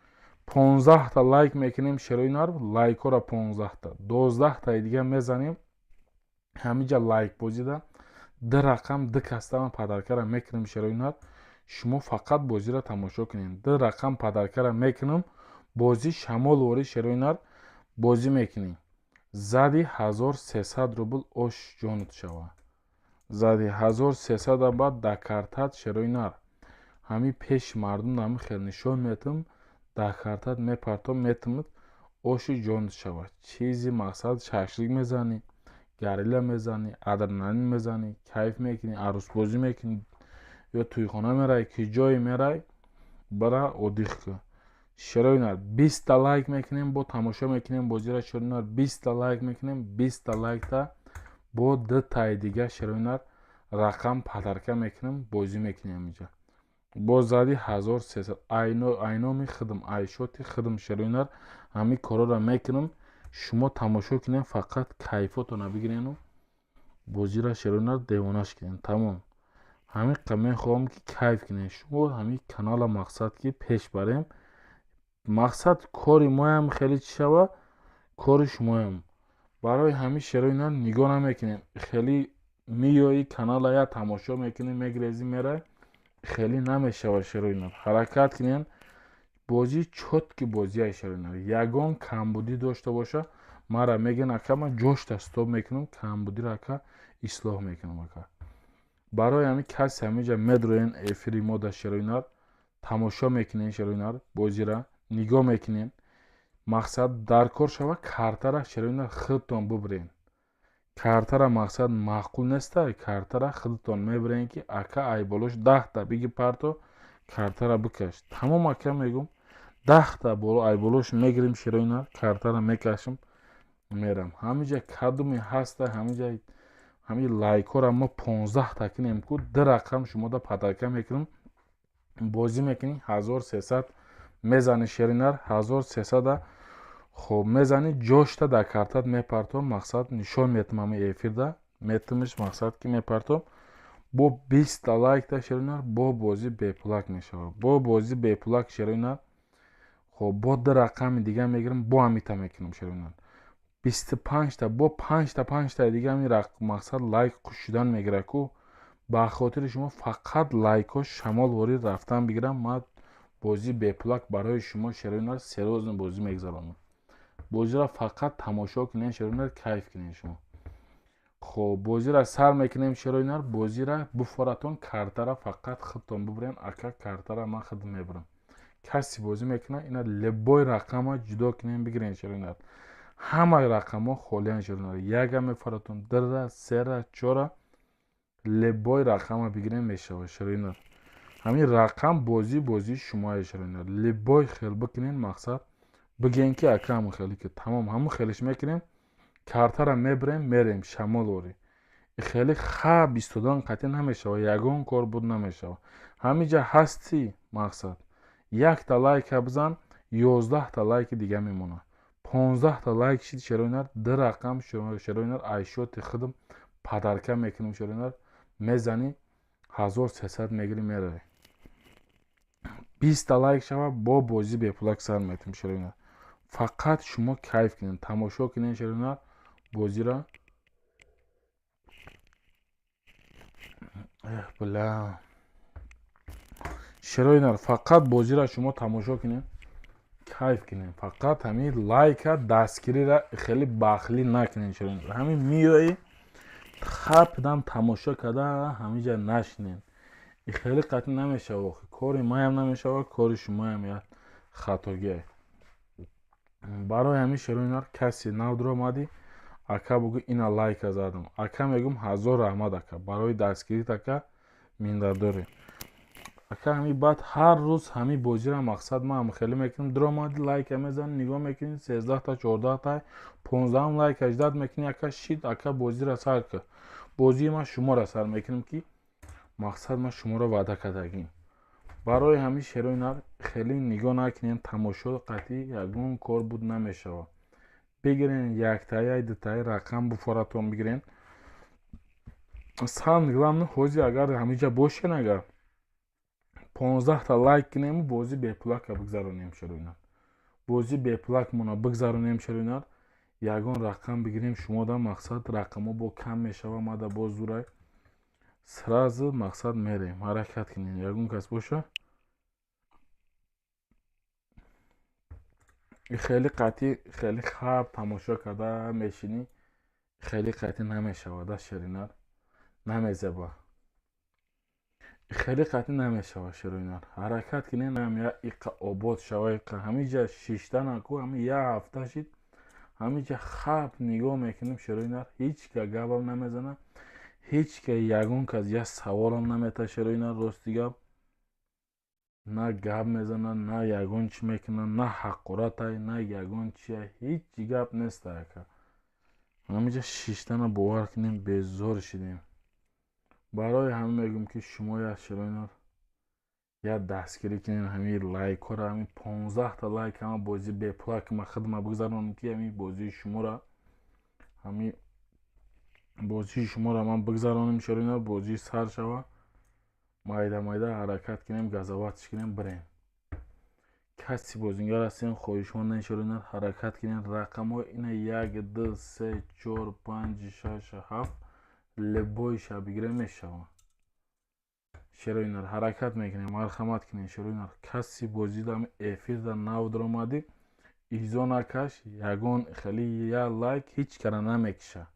[SPEAKER 1] 15-та лайк мекунем, шероинар. Лайкҳоро 15-та, 12-таи дига мезанем. Ҳамиҷа лайк бозида ду рақам, ду кастама подаркара мекунем, шероинар. Шумо фақат бозиро тамошо кунед. Ду рақам подаркара мекунам, бозӣ шамолворӣ, шероинар, бозӣ мекунем. Зади 1300 рубл, ош ҷонут шава. Зади 1300-а, баъд да картат, шероинар, ҳамин пеши мардум ҳамин хел нишон метам, да картат мепартом, метамад, оши ҷонут шава. Чизи, мақсад, шашлик мезанӣ, горилла мезанӣ, адреналин мезанӣ, кайф мекунӣ, арӯсбозӣ мекунӣ ё тӯйхона меравӣ, ки ҷое меравӣ, бара отдых кун. Шероинар, 20-та лайк мекунем, бо тамошо мекунем бозиро. Шероинар, 20-та лайк мекунем. 20-та лайкта бо дутаи дига, шероинар, рақам подарка мекунем, бозӣ мекунем. Инҷа боз зади 1300, айноми худм, айшоти худм, шероинар, ҳамин корҳоро мекунам. Шумо тамошо кунем, фақат кайфотона бигирену бозиро, шероинар, девонаш кунем. Тамом, ҳамин мехоҳам, ки кайф кунем шумо. Ҳамин канала, мақсад, ки пеш барем. Мақсад, кори моям хеле чӣ шава, кори шумоям. Барои ҳамин, шероинар, нигоҳ намекунем. Хеле меоӣ канала, я тамошо мекунӣ, мегрезӣ, мерай, хеле намешавад. Шероинар, ҳаракат кунем. Бозӣ чёткий бозияи, шероинар. Ягон камбудӣ дошта боша, мара мегӯян: «Ака, ман ҷошта стоп мекунам, камбудиро, ака, ислоҳ мекунам, ака». Барои ҳамин, касе ҳаминҷа медроен эфири мо да, шероинар, тамошо мекунем, шероинар, бозира нигоҳ мекунем. Мақсад, дар кор шава, картара, шероинар, худтон бубирен. Картара, мақсад, маъқул неста, картара худтон мебирен, ки: «Ака, ай болош 10-та биги, парто, картара бикаш». Тамом, ака, мегум, 10-та ай болош мегирем, шероинар, картара мекашам, мерам. Ҳаминҷа кадуме ҳаста, ҳаминҷа ҳамин лайкҳоро мо 15-та кунем ку, ду рақам шумода подарка мекунам, бозӣ мекунӣ, 1300 мезанӣ, шеринар, 1300-а хоб мезанӣ, ҷошта дар картат мепартом. Мақсад, нишон метам, ҳамин эфирда метамиш, мақсад, ки мепартом. Бо 20-та лайкта, шеринар, бо бозӣ бепулак мешавад, бо бозӣ бепулак, шеринар. Хоб, бо ду рақами дига мегирам, бо ҳамита мекунам, шеринар. 25-та, бо панҷта, панҷтаи дига ҳамин, мақсад, лайк шудан мегирад ку. Ба хотири шумо фақат лайкҳо шамол ворид рафтан бигирам. Ман бозӣ бепулак барои шумо, шеринар, серьёзный бозӣ мегузаронам. Бозиро фақат тамошо кунед, шеринар, кайф кунед шумо. Хоб, бозиро сар мекунем, шероинар. Бозира буфоратон, картара фақат худтон бубирен: «Ака, картара ман худм мебарам». Каси бозӣ мекунад, ина любой рақама ҷудо кунем, бигирен, шероинар. Ҳама рақамҳо холиян, шероинар. Яга мефаратон, дира, сера, чора. Любой рақама бигирем, мешава, шерои нар. Ҳамин рақам бозӣ, бозии шумоае, шерои нар. Любой хел бикунен, мақсад бигӯен, ки ака, ҳамун хеле ки тамом, ҳамун хелиш мекунем, картара мебирем, мерем шамолворӣ. Хеле хаб истодан қатъӣ намешава, ягон кор буд намешава. Ҳамиҷа ҳастӣ, мақсад якта лайка бизан, 11та лайки дига мемонад. 15та лайк шид, шерои нар, ду рақам, шерои нар, айшоти худам подарка мекунем, шерои нар. Мезанӣ, 1300 мегирӣ, меравӣ. 20та лайк шава, бо бозӣ бепулак сар метем, шерои нар. Фақат шумо кайф кунед, тамошо кунед, шерои нар, бозира. Эх, бля, шерои нар, фақат бозира шумо тамошо кунед, кайф кунед. Фақат ҳамин лайка дастгирира хеле бахлӣ накунед, шерои нар. Ҳамин миёӣ, хапдам тамошо карда, ҳаминҷа нашинед. Хеле қатъӣ намешава охи, кори маям намешава, кори шумоям як хатогие. Барои ҳамин, шерои нар, касе нав дуромадӣ, ака, бугӯ, ина лайка задам, ака, мегӯм, ҳазор раҳмат, ака, барои дастгирит, ака, миннатдорем, ака. Ҳами баъд ҳар рӯз ҳамин бозира, мақсад, ман хеле мекунам. Дуромадӣ, лайка мезанӣ, нигоҳ мекунӣ, 13та, 14та, 15-ам лайка ждать мекунӣ, ака, шид, ака, бозира сар кар. Бозии ман шуморо сар мекунам, ки мақсад ман шуморо ваъда кардагим. Барои ҳамин, шерои нар, хеле нигоҳ накунем, тамошо қатъӣ ягон кор буд намешава. Бигирен яктая, дутаи рақам буфоратон, бигирен. Самое главное, ҳозир агар ҳамиҷа бошен, агар 15та лайк кунему, бозӣ бепулака бигзаронем, шерои нар. Бозӣ бепулакмона бигзаронем, шерои нар, ягон рақам бигирем шумода. Мақсад, рақамҳо бо кам мешава, мада боз зурай, сразу, мақсад, мерем. Ҳаракат кунем, ягон кас боша. Хеле қатъӣ, хеле хаб тамошо карда мешинӣ, хеле қатъӣ намешавада, шерои нар, намезеба, хеле қатъӣ намешава, шерои нар. Ҳаракат кунем, иқа обод шава, иқа ҳамиҷа шиштанаку. Ҳами як ҳафта шид, ҳамиҷа хаб нигоҳ мекунем, шерои нар, ҳеҷ ка гапам намезана, ҳеҷ ка ягон кас як саволам намета, шерои нар. Рости гап, на гап мезана, на ягон чӣ мекуна, на ҳақоратай, на ягон чия, ҳеҷ гап неста, ака. Ҳамиҷа шиштана, бовар кунем, безор шидем. Барои ҳамин мегӯм, ки шумо як, шерои нар, як дастгирӣ кунед ҳамин лайкҳоро. Ҳамин 15та лайк, ҳама бозӣ бепулак ма хидма бигзаронем, ки ҳамин бозии шуморо, ҳамин бозии шуморо ман бигзаронем, шерои нар. Бозӣ сар шава, майда майда ҳаракат кунем, газоватш кунем, бирем. Каси бозингар ҳастем, хоҳишмандем, шерои нар, ҳаракат кунем. Рақамҳои ина як, ду, се, чор, панҷ, шаш, ҳафт, любойша бигирем, мешава, шерои нар. Ҳаракат мекунем, марҳамат кунем, шерои нар. Каси бозида эфирда нав дуромадӣ, изо накаш, ягон хеле як лайк ҳеҷ кара намекиша,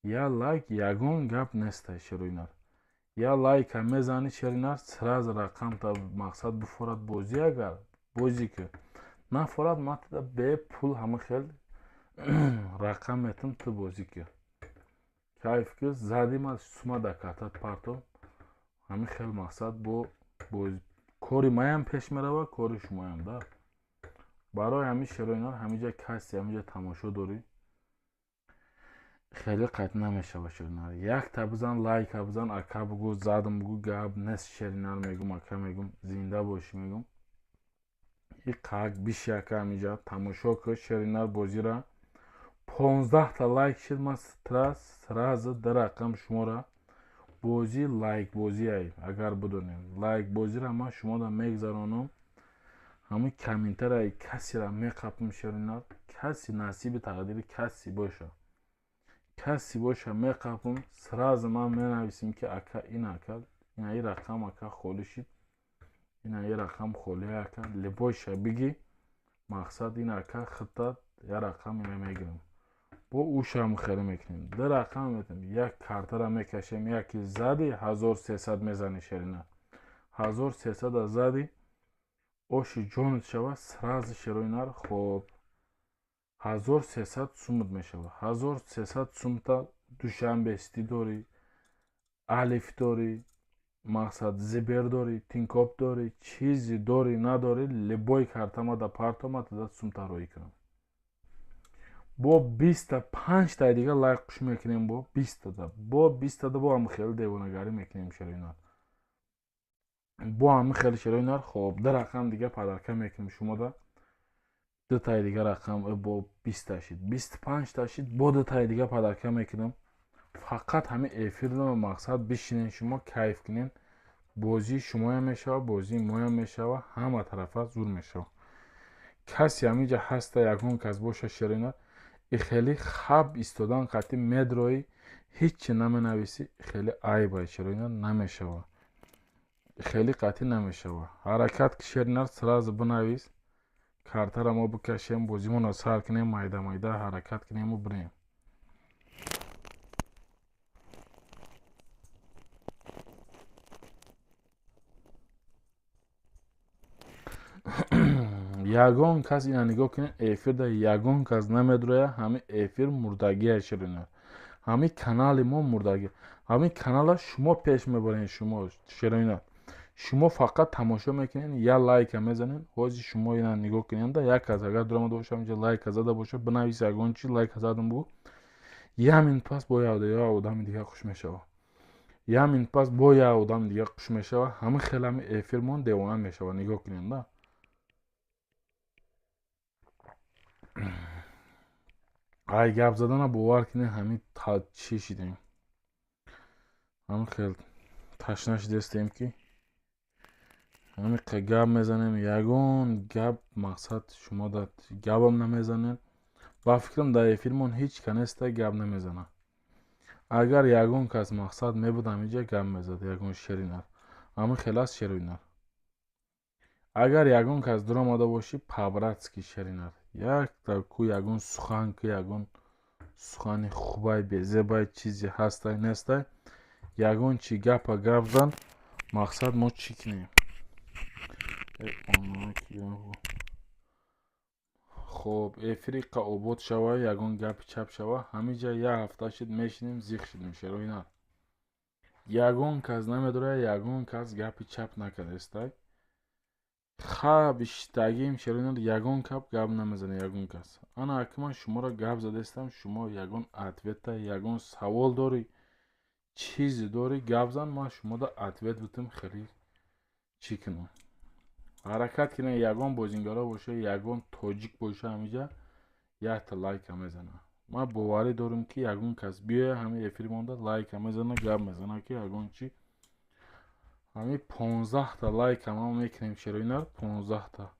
[SPEAKER 1] як лайк ягон гап неста, шерои нар. Як лайка мезанӣ, шерои нар, сразу рақамта, мақсад, буфорад бозӣ. Агар бозӣ ки нафорад, ман туда бепул ҳама хел рақам метам, ту бозӣ ки, кайф ки зади, ма сума да картат парто. Ҳамин хел, мақсад, бо кори маям пеш мерава, кори шумоям да. Барои ҳамин, шерои нар, ҳамиҷа каси ҳамиҷа тамошо дорӣ, хеле қатъ намешава, шерои нар. Якта бизан, лайка бизан, ака, бугӯ, задам, бугӯ, гап нест, шери нар, мегӯм, ака, мегӯм, зинда бошӣ, мегӯм. Иқак биши, ака, ҳамиҷа тамошо ки, шери нар, бозира. 15та лайк шид, ман сразу ду рақам шуморо. Бозӣ лайкбозиай, агар бидонем, лайкбозиро ман шумода мегзаронам. Ҳамин комментарияи касеро меқапам, шери нар, каси насиби тақдири каси боша, каси боша, меқапам. Сразу ман менависем, ки ака, ин ака, инаи рақам, ака, холӣ шид, инаи рақам холӣ, ака, любойша бигӣ, мақсад, ин ака хита як рақам ина мегирам, бо ӯшам хеле мекунем, ду рақам метем, як картара мекашем. Яки зади, 1300 мезанӣ, шери нар, 1300-а зади, оши ҷонат шава, сразу, шерои нар. Хоб, 1300 сумут мешава, 1300 сумта Душанбе сити дорӣ. Алиф дорӣ, мақсад Сбер дорӣ, Тинькофф дорӣ, чизе дорӣ надорӣ, любой картама да парто, ма тада сумта роӣ кунам. Бо 25-таи дига лайк қуш мекунем, бо 20-тада, бо 20-тада, бо ҳами хеле девонагарӣ мекунем, шерои нар, бо ҳами хеле, шерои нар. Хоб, ду рақам дига подарка мекунем шумода, дутаи дига рақам, бо 20-та шид, 25-та шид, бо дутаи дига подарка мекунам. Фақат ҳамин эфирро мақсад бишинен, шумо кайф кунен. Бозии шумоям мешава, бозии моям мешава, ҳама тарафа зур мешава. Касе ҳаминҷа ҳаста, ягон кас боша, шерои нар, и хеле хаб истодан қатъи медроӣ, ҳичи наменависӣ, хеле айбай, шерои нар, намешава, хеле қатъӣ намешава. Ҳаракат ки, шери нар, сразу бинавис, картара мо бикашем, бозимонро сар кунем, майда майда ҳаракат кунему бирем. Ягон кас, ина нигоҳ кунед, эфирда ягон кас намедроя. Ҳамин эфир мурдагия, шерои нар, ҳамин канали мо мурдагӣ. Ҳамин канала шумо пеш мебаред, шумо, шерои нар, шумо фақат тамошо мекунед, як лайка мезанед. Ҳозир шумо ина нигоҳ кунед, як кас агар дуромада боша, инҷа лайка зада боша, бинавис ягон чи, лайка задам бугӯ. Як минут пас бо як одами дига хуш мешава, як минут пас бо як одами дига хуш мешава. Ҳамин хел ҳамин эфирмон девона мешава. Нигоҳ кунед да. Ай гап задана, бовар кунед, ҳамин чӣ шидем, ҳамин хел ташна шидастем, ки ҳамин гап мезанем. Ягон гап, мақсад, шумо да гапам намезанед. Ба фикрам, дар эфирмон ҳеҷ ка неста гап намезанад. Агар ягон кас, мақсад, мебуд, ҳаминҷа гап мезад ягон шери нар. Ҳамин хел аст, шерои нар. Агар ягон кас дуромада бошӣ, по-братски, шери нар, якта ку ягон сухан ку, ягон сухани хубай, безебай, чизе ҳастай, нестай, ягон чи гапа гап зан. Мақсад, мо чӣ кунем? Хоб, эфири қа обод шава, ягон гапи чап шава. Ҳаминҷа як ҳафта шид мешинем, зиқ шидем, шерои нар. Ягон кас намедорад, ягон кас гапи чап накардестай. Хаб иштагим, шерои нар, ягон кап гап намезанад ягон кас. Ана аки ман шуморо гап задастам, шумо ягон ответа, ягон савол дорӣ, чизе дорӣ, гап зан, ман шумода ответ битам. Хеле чӣ кунам? Ҳаракат кунед, ягон бозингаро боша, ягон тоҷик боша, ҳаминҷа якта лайка мезана. Ман боварӣ дорам, ки ягон кас биёя, ҳамин эфир монда лайка мезана, гап мезана, ки ягон чи. Ҳамин 15-та лайка ма мекунем, шерои нар, 15-та,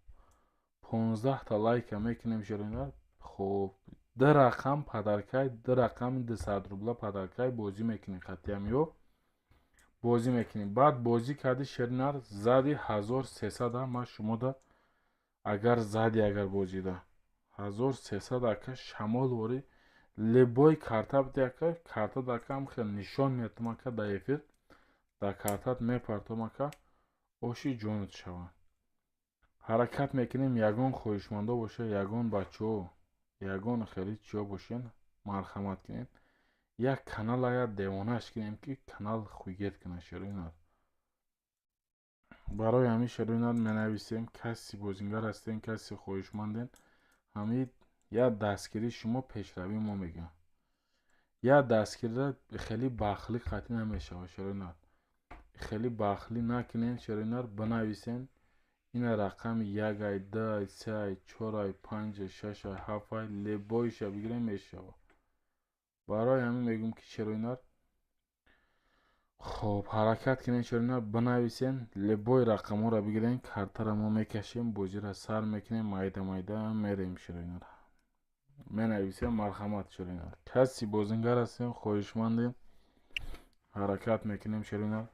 [SPEAKER 1] 15-та лайка мекунем, шерои нар. Хоб, ду рақам подаркай, ду рақами 200 рубла подаркай бозӣ мекунем, қатъиам ё бозӣ мекунем. Баъд бозӣ карди, шери нар, зади 1300, ман шумода агар зади, агар бозида 1300, ака, шамол ворӣ, любой карта биди, ака, картат, ака, ҳам хел нишон метам, ака, дар эфир дар картат мепартом, ака, оши ҷонат шаванд. Ҳаракат мекунем, ягон хоҳишмандо боша, ягон бачаҳо, ягон хеле чиё бошен, марҳамат кунед, як канала я девонаш кунем, ки канал хугет кунад, шерои нар. Барои ҳамин, шерои нар, менависем, каси бозингар ҳастем, каси хоҳишмандем, ҳамин як дастгирии шумо пешравии мо мегӯям. Як дастгирира хеле бахлӣ қатъӣ намешавад, шерои нар, хеле бахлӣ накунед, шерои нар, бинависен. Ина рақами як ай, ду ай, се ай, чор ай, панҷ ай, шаш ай, ҳафт ай, любойша бигирем, мешавад. Барои ҳамин мегӯм, ки, шерои нар, хоб, ҳаракат кунед, шерои нар, бинависен, любой рақамҳоро бигирен, картаро мо мекашем, бозиро сар мекунем, майда майда мерем, шерои нар. Менависем, марҳамат, шерои нар. Каси бозингар ҳастем, хоҳишмандем, ҳаракат мекунем, шерои нар.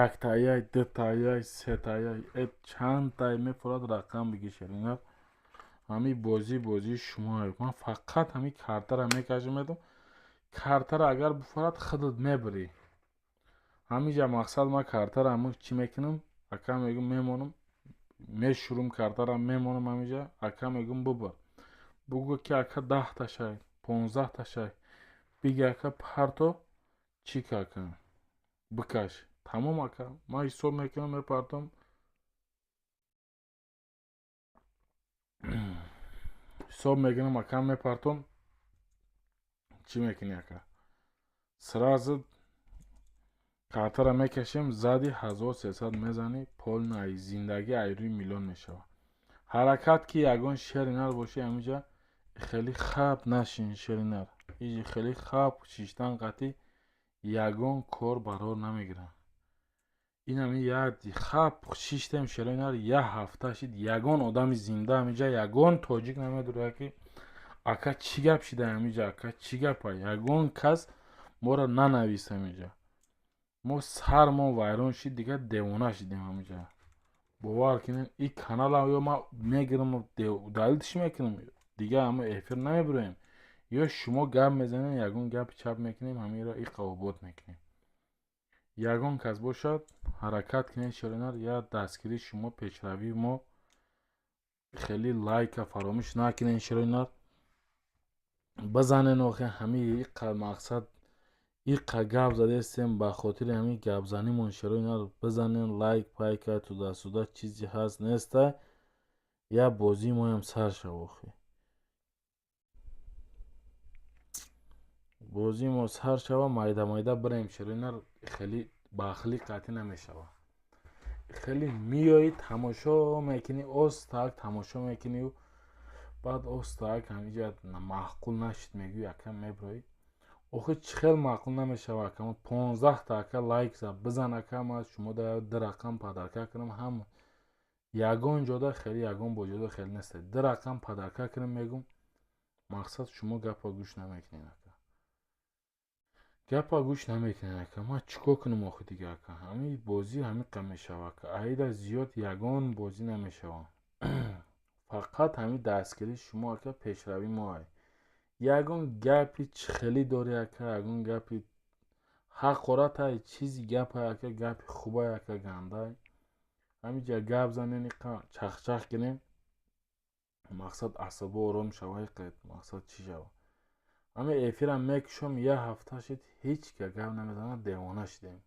[SPEAKER 1] Яктаяй, дутаяй, сетаяй, чандтай мефорад, рақам биги, шерои нар. Ҳамин бозӣ бозии шумо. Ман фақат ҳамин картаро мекашам, медам. Картаро агар буфорад, худат мебарӣ. Ҳаминҷа, мақсад, ман картаро ҳамин чӣ мекунам, ака, мегӯм, мемонам, мешурум, картаро мемонам ҳаминҷа, ака, мегӯм, бубар, бугӯ, ки ака, 10-та шай, 15-та шай биги, ака, парто. Чӣ кака? Бикаш. Тамом ака. Ман ҳисоб мекунам, мепартом. Ҳисоб мекунам ака, мепартом. Чӣ мекунӣ ака? Сразу картара мекашем, зади 1300 мезанӣ, полный зиндагӣ айрӯи миллион мешавад. Ҳаракат ки ягон шери нар бошӣ, ҳаминҷа хеле хаб нашин шери нар. Иҷи хеле хаб шиштан қатъи ягон кор барор намегирад. Ин ҳамин як хаб шиштем шерои нар, як ҳафта шид, ягон одами зинда ҳаминҷа, ягон тоҷик намедурад ки ака чӣ гап шида ҳаминҷа, ака чӣ гапа. Ягон кас моро нанавист ҳаминҷа. Мо сармон вайрон шид, дигар девона шидем ҳаминҷа. Бовар кунед, ин каналам ё ман мегирам далилтиш мекунам, дигар ҳама эфир намебироем. Ё шумо гап мезанед, ягон гапи чап мекунем, ҳаминро иқобот мекунем. Ягон кас бошад, ҳаракат кунед шеронар, я дастгирии шумо пешравии мо. Хеле лайка фаромӯш накунед шеронар. Бизанед охи ҳамин иқа мақсад иқа гап задестем, ба хотири ҳамин гапзанимон шеронар бизанед лайк пайка туда-сюда чизе ҳаст неста, я бозии моям сар шав охи. Бозии мо сар шава, майда майда бирем шеронар, хеле бахлӣ қатъӣ намешава. Хеле миёӣ тамошо мекунӣ, остак тамошо мекунӣ, баъд остак ҳаминҷа маъқул нашид мегӯӣ, ака мебироӣ. Охи чӣ хел маъқул намешава ака? Ма 15та ака лайк зад, бизан ака, ма шумо да ду рақам падарка кунам, ҳама ягон ҷода хеле ягон боҷода хеле нест. Ду рақам падарка кунам мегӯм, мақсад шумо гапа гӯш намекунед ака. Гапа гӯш намекунед ака. Ман чӣ кор кунам охи дига ака? Ҳамин бозӣ ҳамин мешава ака. Аида зиёд ягон бозӣ намешава. Фақат ҳамин дастгирии шумо ака пешравии мо ай. Ягон гапи чӣ хеле дорӣ ака, ягон гапи ҳақоратай, чизи гапай ака, гапи хубай ака, гандай. Ҳаминҷа гап занен, иқа чахчах кунем, мақсад асабо ором шава, иқа мақсад чӣ шава. Ҳамин эфирам мекушам, як ҳафта шид, ҳеҷ ка гап намезанад, девона шидем.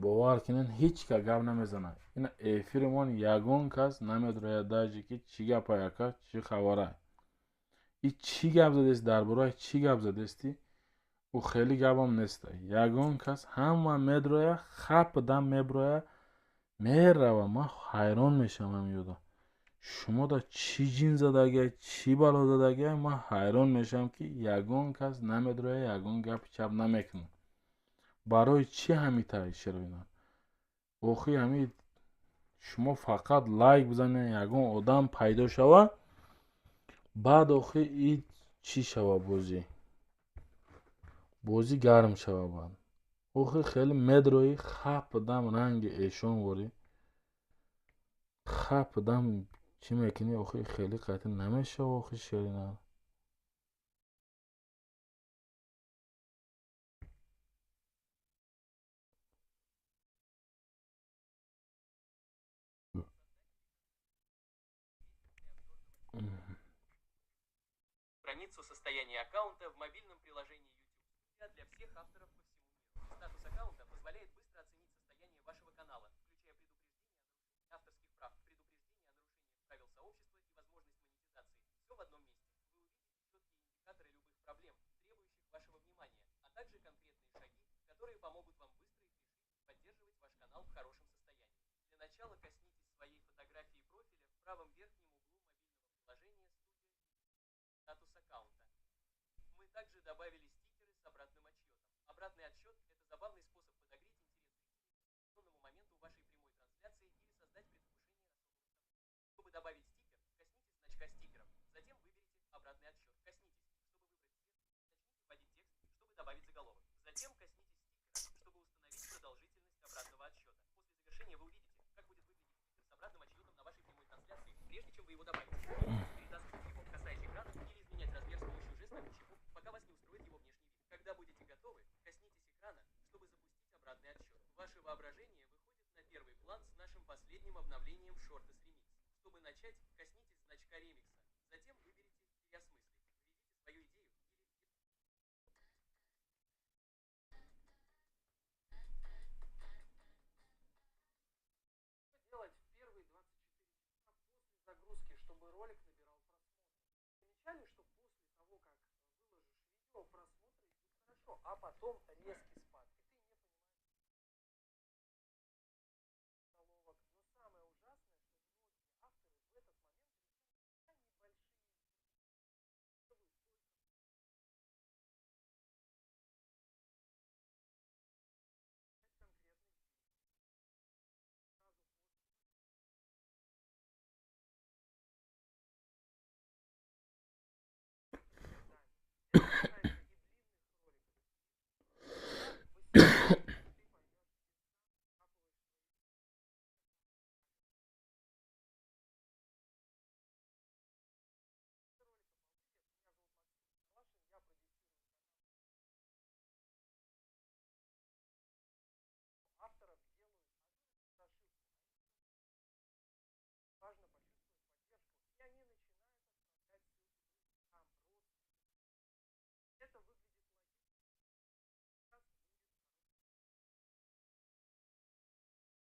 [SPEAKER 1] Бовар кунед, ҳеҷ ка гап намезанад. Ин эфиримон ягон кас намедрояд даже ки чӣ гапай ака, чӣ хабарай. И чӣ гап задест, дар бораи чӣ гап задестӣ? Ӯ хеле гапам нест. Ягон кас ҳама медроя, хап дам меброя, мерава. Ман ҳайрон мешавам ёда. Шумо да чӣ ҷин задагиай, чӣ бало задагиай, ман ҳайрон мешавам ки ягон кас намедроя, ягон гапи чап намекунад. Барои чӣ ҳамитай шероинар? Охи ҳамин шумо фақат лайк бизанед, ягон одам пайдо шава, баъд охи и чӣ шава бозӣ? Бозӣ гарм шава баъд. Охи хеле медроӣ, хап дам ранги эшон ворӣ. Хап дам чӣ мекунӣ, охи хеле қатъӣ намешава охи шеринар.
[SPEAKER 2] Страницу состояния аккаунта в мобильном приложении YouTube для всех авторов по всему миру. Статус аккаунта позволяет быстро оценить состояние вашего канала, включая предупреждение о нарушении авторских прав, предупреждение о нарушениях правил сообщества и возможность монетизации. Все в одном месте. Вы увидите четкие индикаторы любых проблем, требующих вашего внимания, а также конкретные шаги, которые помогут вам быстро их решить и поддерживать ваш канал в хорошем состоянии. Для начала коснитесь своей фотографии профиля в правом верхнем углу мобильного приложения «Студия статус аккаунта». Мы также добавили стикеры с обратным отсчетом. Обратный отсчет – это забавный способ подогреть интерес зрителей к определенному моменту вашей прямой трансляции или создать предвкушение особого события. Чтобы добавить стикер, коснитесь значка стикеров. Затем выберите обратный отсчет. Коснитесь, чтобы выбрать цвет, начните вводить текст, чтобы добавить заголовок. Затем коснитесь стикера, чтобы установить продолжительность обратного отсчета. После завершения вы увидите, как будет выглядеть стикер с обратным отсчетом на вашей прямой трансляции, прежде чем вы его добавите. Вы можете перетаскивать его, касаясь экрана, или изменять размер с помощью жеста ключевого, пока вас не устроит его внешний вид. Когда будете готовы, коснитесь экрана, чтобы запустить обратный отсчет. Ваше воображение выходит на первый план с нашим последним обновлением Shorts Remix. Чтобы начать, коснитесь значка ремикса. Затем выберите «Переосмыслить». Введите свою идею или
[SPEAKER 3] ролик набирал просмотры. Замечали, что после того, как выложишь видео, просмотры идут хорошо, а потом резкий спад. И ты не понимаешь заголовок. Но самое ужасное, что многие авторы в этот момент решают на небольшие делают только конкретных действий. Сразу после Это касается и длинных роликов. За 18 минут ты поймешь, где ты закапываешь свои ролик «Обалдеть». Меня зовут Максим Калашин, я продюсирую канал авторов делают прошивку. Важно почувствовать поддержку, и они начинают отправлять ссылки друзьям, родственникам. Это выглядит логично.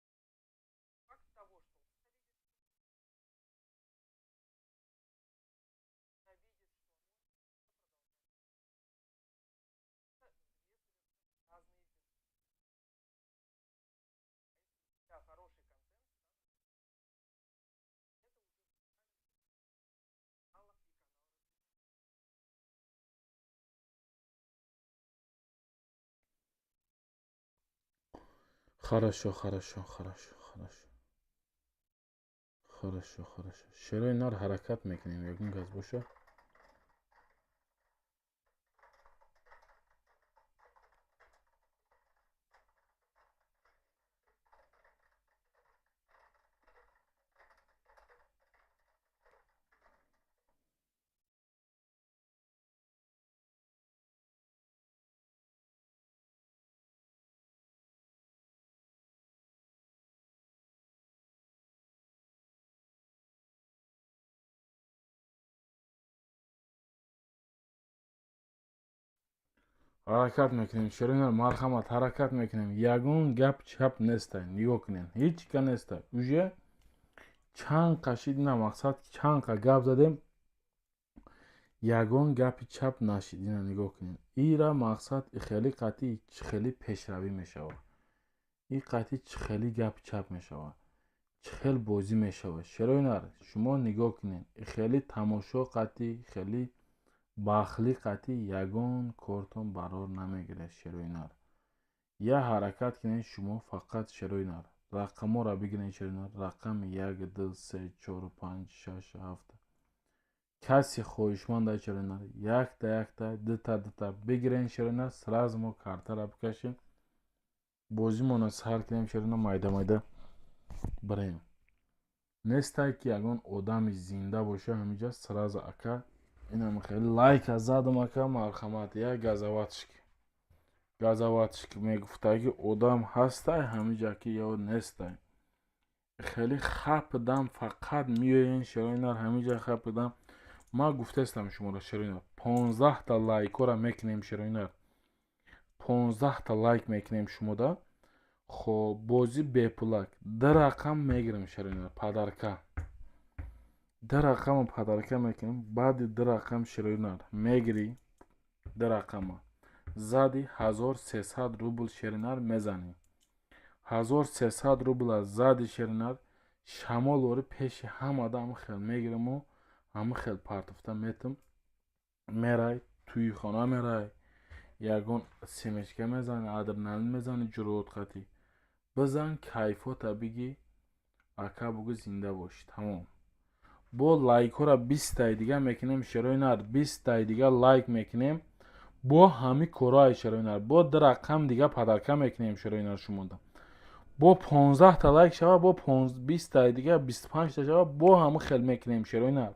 [SPEAKER 3] Сейчас будет факт того, что он видит, что она видит, что можно продолжать. Это две совершенно разные перспективы. А если у тебя хороший контент, это уже фундамент канала и канал развивается.
[SPEAKER 1] Хорошо, хорошо, хорошо, хорошо. Хорошо, хорошо. Шерои нар, ҳаракат мекунем, ягон кас боша. Ҳаракат мекунем, шерои нар, марҳамат, ҳаракат мекунем. Ягон гап чап нестай, нигоҳ кунем. Ҳеҷ ка нестай. Уже чанд қашид ина мақсад, чанд қа гап задем, ягон гапи чап нашид. Ина нигоҳ кунем. Ира мақсад хеле қатъи хеле пешравӣ мешавад. И қатъи хеле гапи чап мешавад. Чӣ хел бозӣ мешавад. Шерои нар, шумо нигоҳ кунед. Хеле тамошо қатъи, хеле бахлӣ қатъи ягон кортон барор намегирад, шерои нар. Я ҳаракат кунед шумо фақат, шерои нар. Рақамҳоро бигиред, шерои нар. Рақами 1, 2, 3, 4, 5, 6, 7. Касе хоҳишманд ай, шерои нар, якта якта, дута дута бигирен, шерои нар, сразу мо картаро бикашем. Бозимонро сар кунем, шерои нар, майда майда бирем. Нестай ки ягон одами зинда боша ҳамиҷа сразу ака инам хеле лайка задам ака, марҳамат, як газоватшки. Газоватшки мегуфтаги одам ҳастай ҳамиҷа ки ё нестай. Хеле хапдам фақат меоен, шерои нар, ҳамиҷа хапдам. Ман гуфтаистам шуморо, шерои нар, 15 та лайкҳоро мекунем, шерои нар. 15 та лайк мекунем шумода. Хоб, бозӣ бепулак. Ду рақам мегирем, шерои нар, подарка. Ду рақамро подарка мекунем. Баъди ду рақам, шерои нар, мегирӣ ду рақама. Зади 1300 рубл, шери нар, мезанӣ. 1300 рубла зади, шери нар, шамол ори пеши ҳамада ҳама хел мегириму ҳама хел партофта метам. Мерай, тӯи хона мерай, ягон семечка мезани, адреналин мезани, ҷуроат қатӣ. Бизан кайфота бигӣ, ака бугӯ зинда бош, тамом. Бо лайкҳоро 20 таи дига мекунем, шерои нар, 20 таи дига лайк мекунем. Бо ҳами корҳои, шерои нар, бо ду рақам дига подарка мекунем, шерои нар, шумода. Бо 15 та лайк шава, бо 20 таи дига 25 та шава, бо ҳама хел мекунем, шерои нар.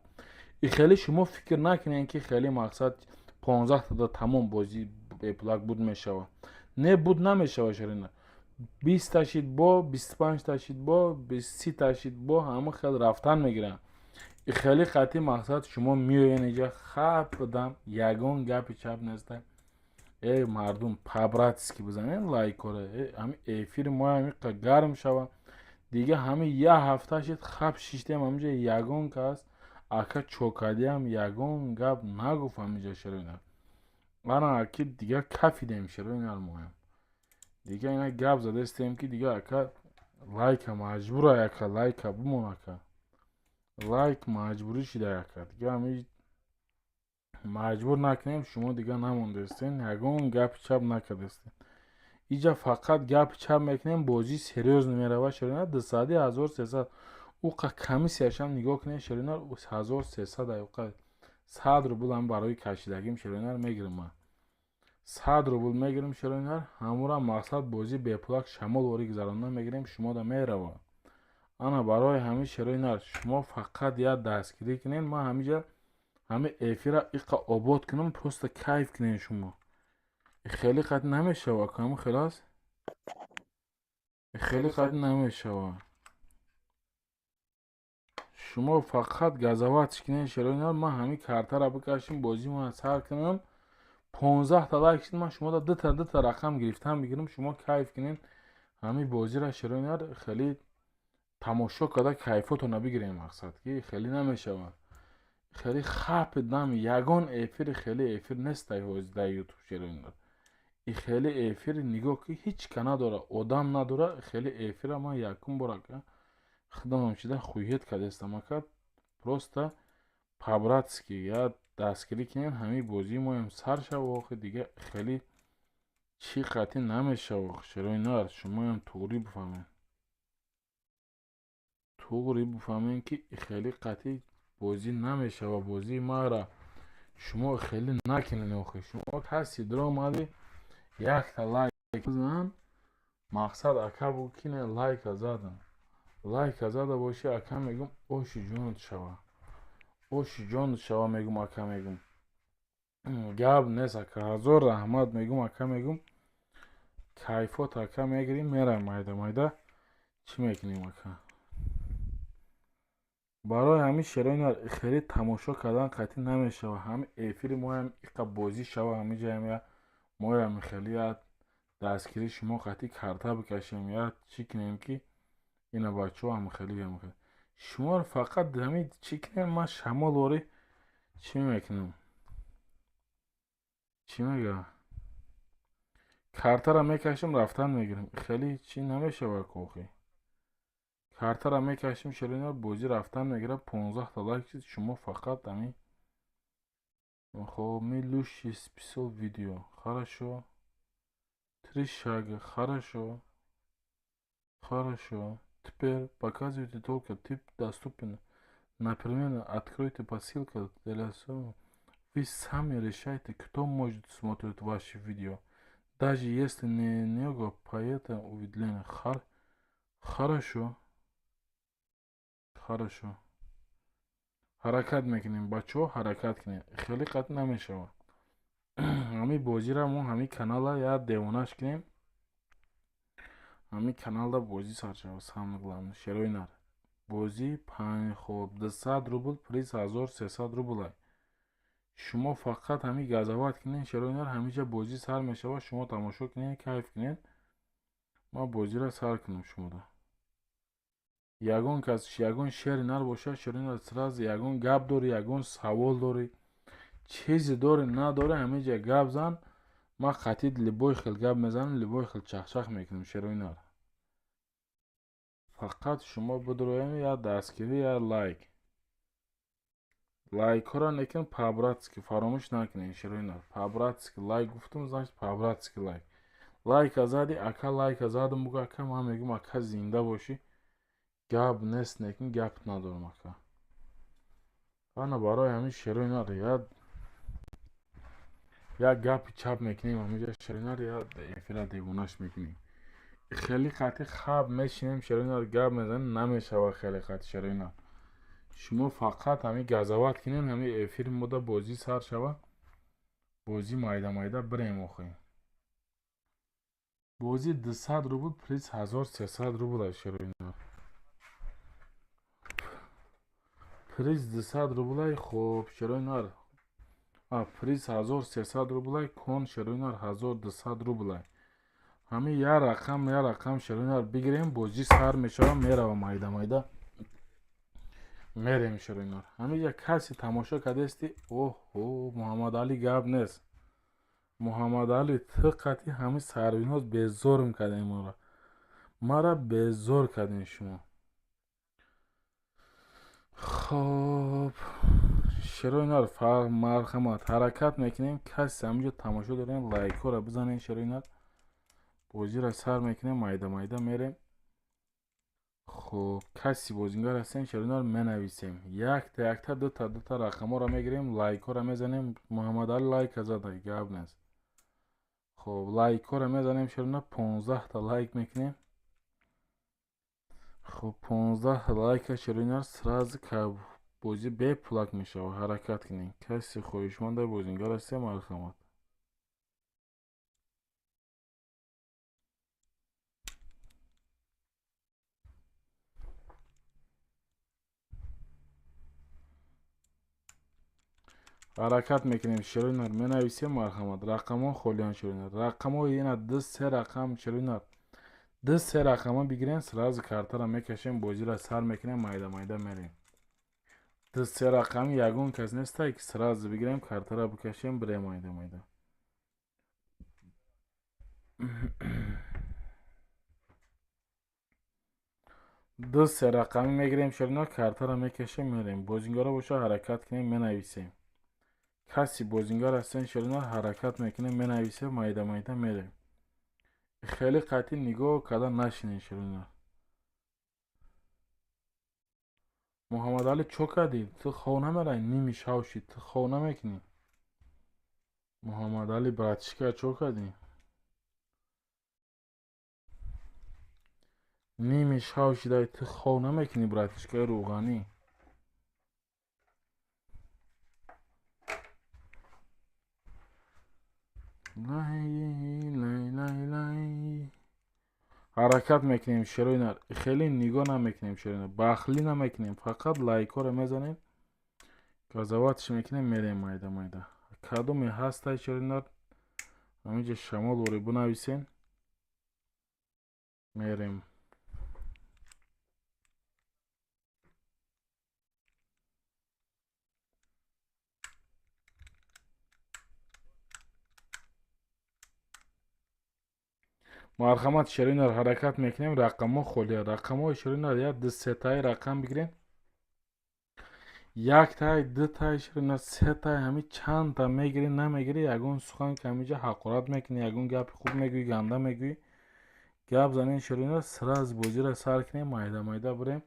[SPEAKER 1] И хеле шумо фикр накунед ки хеле мақсад 15 тада тамом бозӣ бепулак буд мешава. Не, буд намешава, шерои нар. 20 та шид, бо 25 та шид, бо 30 та шид, бо ҳама хел рафтан мегиранд. И хеле қатъи мақсад шумо меоен иҷа хапдам, ягон гапи чап неста. Э мардум, по-братски бизанед лайкҳоро. Э ҳами эфири мо ҳами гарм шава. Дига ҳами як ҳафта шид хап шиштем ҳамиҷа, ягон кас Ака Чокадиам ягон гап нагуфт ҳамиҷа, шерои нар. Ана аки, дига кафидем, шерои нар. Моям дига ина гап задастем, ки дига, ака, лайка маҷбура, ака, лайка бимон, ака, лайк маҷбурӣ шида, ака. Дига ҳами маҷбур накунем, шумо дига намондастен, ягон гапи чап накардастен. Иҷа фақат гапи чап мекунем, бозӣ серьёзно мерава, шерои нар. 200-и 1300 уқа комиссияшам нигоҳ кунед, шерои нар, 1300 уқа 100 рубл ҳам барои кашидагим, шерои нар, мегирам. Ман 100 рубл мегирам, шерои нар. Ҳамура мақсад бозӣ бепулак шамол ворӣ гузаронда мегирем, шумода мерава. Ана барои ҳамин, шерои нар, шумо фақат як дастгирӣ кунед. Ман ҳамиҷа ҳами эфира иқа обод кунам, просто кайф кунед шумо. Хеле қат намешава, каму хелас, хеле қат намешава. Шумо фақат газаватш кунед, шерои нар. Ман ҳамин картара бикашим, бозима сар кунам, 15-та лайк шид, ман шумода дута дута рақам гирифтан мегирам. Шумо кайф кунед ҳамин бозира, шерои нар, хеле тамошо карда кайфотона бигирем. Мақсад ки хеле намешавад, хеле хапи дам ягон эфири, хеле эфир нестай ҳозир дар Ютуб, шерои нар. И хеле эфир нигоҳ ки ҳеҷ ка надора, одам надора. Хеле эфира ман якум бор, ака, худамам шида хуҳет кардастам, ака. Просто по-братски я дастгирӣ кунем, ҳамин бозии моям сар шава. Охи, дига хеле чӣ қатъӣ намешава, шерои нар. Шумоям туғрӣ бифаҳмед, туғрӣ бифаҳмед, ки хеле қатъӣ бозӣ намешава. Бозии мара шумо хеле накунед. Охи, шумо каси дуромади, якта лайк зан. Мақсад, ака, бугӯ ки не, лайка задам. Лайка зада бошӣ, ака, мегум, оши ҷонат шава, оши ҷонат шава, мегум, ака, мегум, гап нест, ака, ҳазор раҳмат мегум, ака, мегум, кайфот, ака, мегирим, меравем, майда майда чӣ мекунем, ака. Барои ҳамин, шерои нар, хеле тамошо кардан қатъӣ намешава. Ҳами эфири моям иқа бозӣ шава, ҳамиҷаям я моям хеле я дастгирии шумо қатъӣ карта бикашем, я чӣ кунем, ки ина бачаҳо ҳам хеле шуморо фақат ҳамин чӣ кунем. Ман шамол ворӣ чӣ мекунам, чӣ мега, картара мекашем, рафтан мегирем. Хеле чӣ намешава охи, картара мекашем, шерои нар, бозӣ рафтан мегирад. 15-та лайк шид, шумо фақат ҳамин. Хоб, лучший список видео, хорошо, три шага, хорошо, хорошо. Теперь показывайте только тип доступен. Например, откройте по ссылке для. Вы сами решаете, кто может смотреть ваши видео, даже если не него по это уведомление. Хорошо, хорошо, ҳаракат мекунем, бачаҳо, ҳаракат кунем. Хеле қатъ намешавад. Ҳамин бозиро мо ҳамин канала я девонаш кунем, ҳамин каналда бозӣ сар шавад. Самое главное, шерои нар, бозӣ хоб 200 рубл, приз 1300 рублай. Шумо фақат ҳамин газават кунед, шерои нар, ҳаминҷа бозӣ сар мешавад. Шумо тамошо кунед, кайф кунед. Ман бозиро сар кунам шумода. Ягон кас ягон шери нар бошад, шерои нар, сразу ягон гап дорӣ, ягон савол дорӣ, чизе дорӣ, надорӣ, ҳаминҷа гап зан. Ман қатъи любой хел гап мезанам, любой хел чахчах мекунам, шерои нар. Фақат шумо бидроем, я дастгирӣ, я лайк. Лайкҳоро лекин по-братски фаромӯш накунед, шерои нар. По-братски лайк гуфтум, значит, по-братски лайк. Лайка зади, ака, лайка задам, бугӯ, ака. Ман мегӯм, ака, зинда бошӣ, гап нест, лекин гап надорам, ака. Ана барои ҳамин, шерои нар, як гапи чап мекунем ҳаминҷа, шерои нар, я эфира девонаш мекунем. Хеле қатъи хаб мешинем, шерои нар, гап мезанем, намешавад хеле қатъи, шерои нар. Шумо фақат ҳамин газават кунед, ҳамин эфири мода бозӣ сар шава, бозӣ майда майда бирем. Охи, бозӣ 200 рубл, приз 1300 рубл аст, шерои нар. Приз 200 рублай. Хоб, шерои нар, приз 1300 рублай, кон, шерои нар, 1200 рублай. Ҳамин як рақам, як рақам, шерои нар, бигирем, бозӣ сар мешава, мерава майда майда. Мерем, шерои нар. Ҳамиҷа касе тамошо кардасти? Оҳо, Муҳаммадалӣ, гап нест. Муҳаммадалӣ, ту қатъи ҳами сарвиноз безорм кардем моро. Мара безор кардем шумо. Хоб, шерои нар, марҳамат, ҳаракат мекунем. Касе ҳаминҷо тамошо дорем, лайкҳоро бизанем, шерои нар. Бозиро сар мекунем, майда майда мерем. Хоб, каси бозингар ҳастем, шерои нар, менависем. Якта якта, дута дута рақамҳоро мегирем, лайкҳоро мезанем. Муҳаммадалӣ лайка зада, гап нест. Хоб, лайкҳоро мезанем, шерои нар, 15та лайк мекунем. Хоб, 15 лайка, шерои нар, сразу бозӣ бепулак мешавад. Ҳаракат кунем. Касе хоҳишманда бозингар ҳастем, марҳамат. Ҳаракат мекунем, шерои нар, менависем, марҳамат. Рақамҳо холианд, шерои нар. Рақамҳо ина ду се рақам, шерои нар. Ду се рақама бигирем, сразу картаро мекашем, бозиро сар мекунем, майда майда мерем. Ду се рақами ягон кас нестай, ки сразу бигирем, картаро бикашем, бирем майда майда. Ду се рақами мегирем, шерои нар, картаро мекашем, мерем. Бозингаро боша, ҳаракат кунем, менависем. Каси бозингар ҳастем, шерои нар, ҳаракат мекунем, менависем, майда майда мерем. Хеле қатъӣ нигоҳ карда нашинем, шерои нар. Муҳаммадалӣ, чо кардӣ? Ту хов намеравӣ? Ними шав шид, ту хов намекунӣ? Муҳаммадалӣ, братишка, чо кардӣ? Ними шав шидай, ту хов намекунӣ, братишкаи рӯғанӣ? Лай лай лай лай. Ҳаракат мекунем, шерои нар. Хеле нигоҳ намекунем, шерои нар. Бахлӣ намекунем, фақат лайкҳоро мезанем, газоватш мекунем, мерем майда майда. Кадоме ҳастай, шерои нар, ҳаминҷа шамол ворӣ бинависем, мерем. Марҳамат, шерои нар, ҳаракат мекунем. Рақамҳо холия. Рақамҳои шерои нар як ду сетаи рақам бигирем. Яктай, дутай, шерои нар, сетай, ҳами чандта мегирӣ, намегирӣ, ягон сухан ки ҳаминҷа ҳақорат мекунӣ, ягон гапи хуб мегӯӣ, ганда мегӯӣ, гап занем, шерои нар, сразу бозиро сар кунем, майда майда бирем.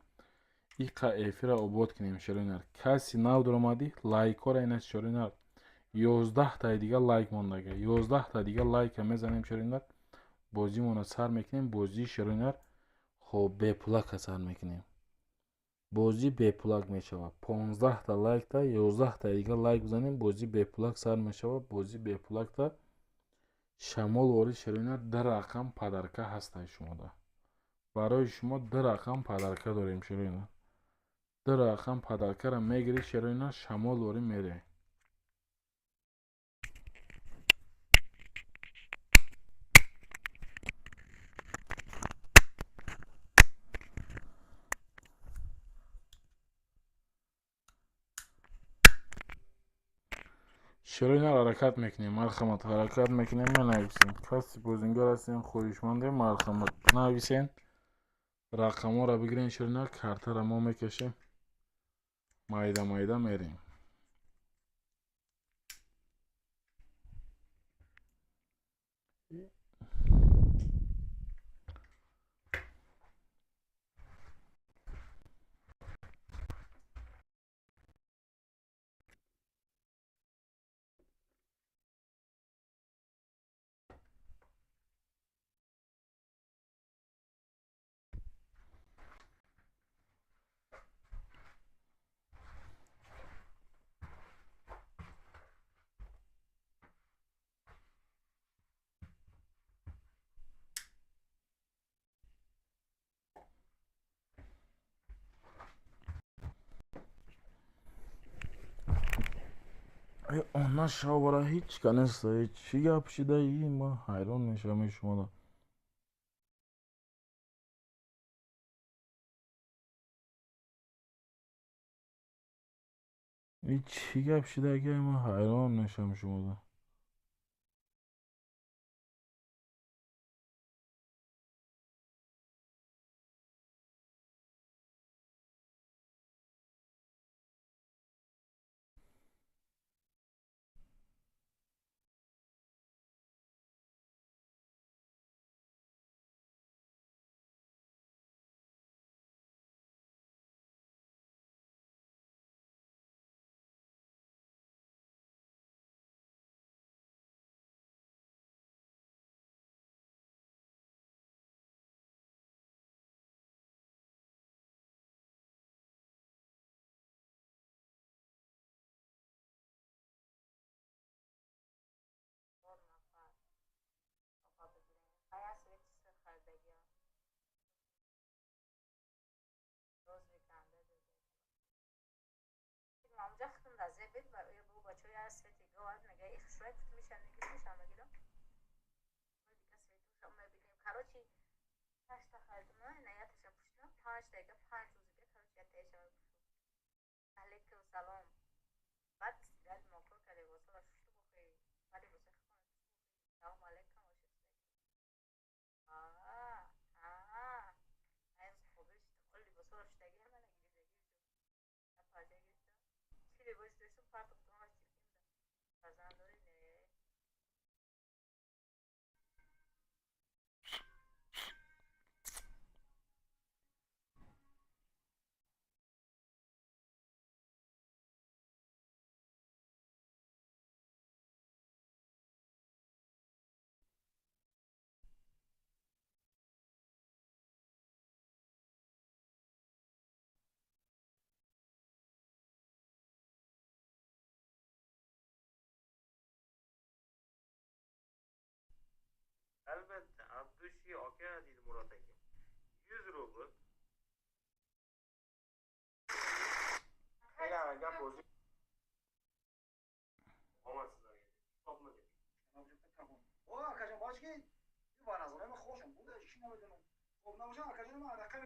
[SPEAKER 1] Иқа эфирро обод кунем, шерои нар. Каси нав дуромадӣ, лайкҳоро ина, шерои нар, 11таи дига лайк мондага. 11та дига лайка мезанем, шерои нар. Бозимонро сар мекунем, бозии, шерои нар, хоб, бепулака сар мекунем. Бозӣ бепулак мешавад. 15та лайкта, 11та дига лайк бизанем, бозӣ бепулак сар мешавад. Бозӣ бепулакта шамол ворид, шерои нар, ду рақам подарка ҳастай шумода. Барои шумо ду рақам подарка дорем, шерои нар. Ду рақам подаркаро мегирӣ, шерои нар, шамол ворид мере. Шерои нар, ҳаракат мекунем, марҳамат, ҳаракат мекунем, менависем. Каси бозингар ҳастем, хоҳишмандем, марҳамат, бинависен. Рақамҳоро бигирем, шерои нар, картаро мо мекашем, майда майда мерем. Она шавара ҳеҷ ка нест. Чӣ гап шидаи, ман ҳайрон мешавам шумода. Ин чӣ гап шида, ки ман ҳайрон мешавам шумода.
[SPEAKER 4] Albatta, Abdushi aka, deydi Murod aka. 100 rubl.
[SPEAKER 5] Gap o'zi.
[SPEAKER 4] Omad sizlarga. Topmadik.
[SPEAKER 5] O akajon boshki, bu nazorat xo'shim. Bu da ishni bildim. Xo'p, naboshan akajon nima raqam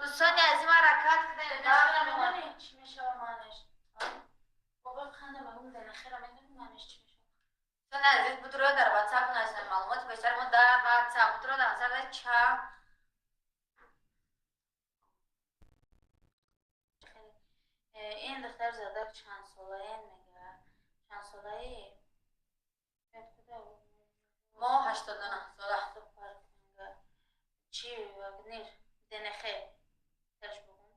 [SPEAKER 6] Дӯстони азиз, ҳаракат кунед.
[SPEAKER 7] Медонӣ чӣ мешава маънеш? Бобои қанда мегум денахера медонӣ маънеш чӣ мешава?
[SPEAKER 6] Дӯстони азиз, будро дар WhatsApp нависед. Маълумоти бештар мо дар WhatsApp. Будро дар WhatsApp ча
[SPEAKER 7] Ин духтар зада чанд солаен мега? Чанд солаи?
[SPEAKER 6] Мо 89 сола.
[SPEAKER 7] Чи Вагнер денехе таш бугум.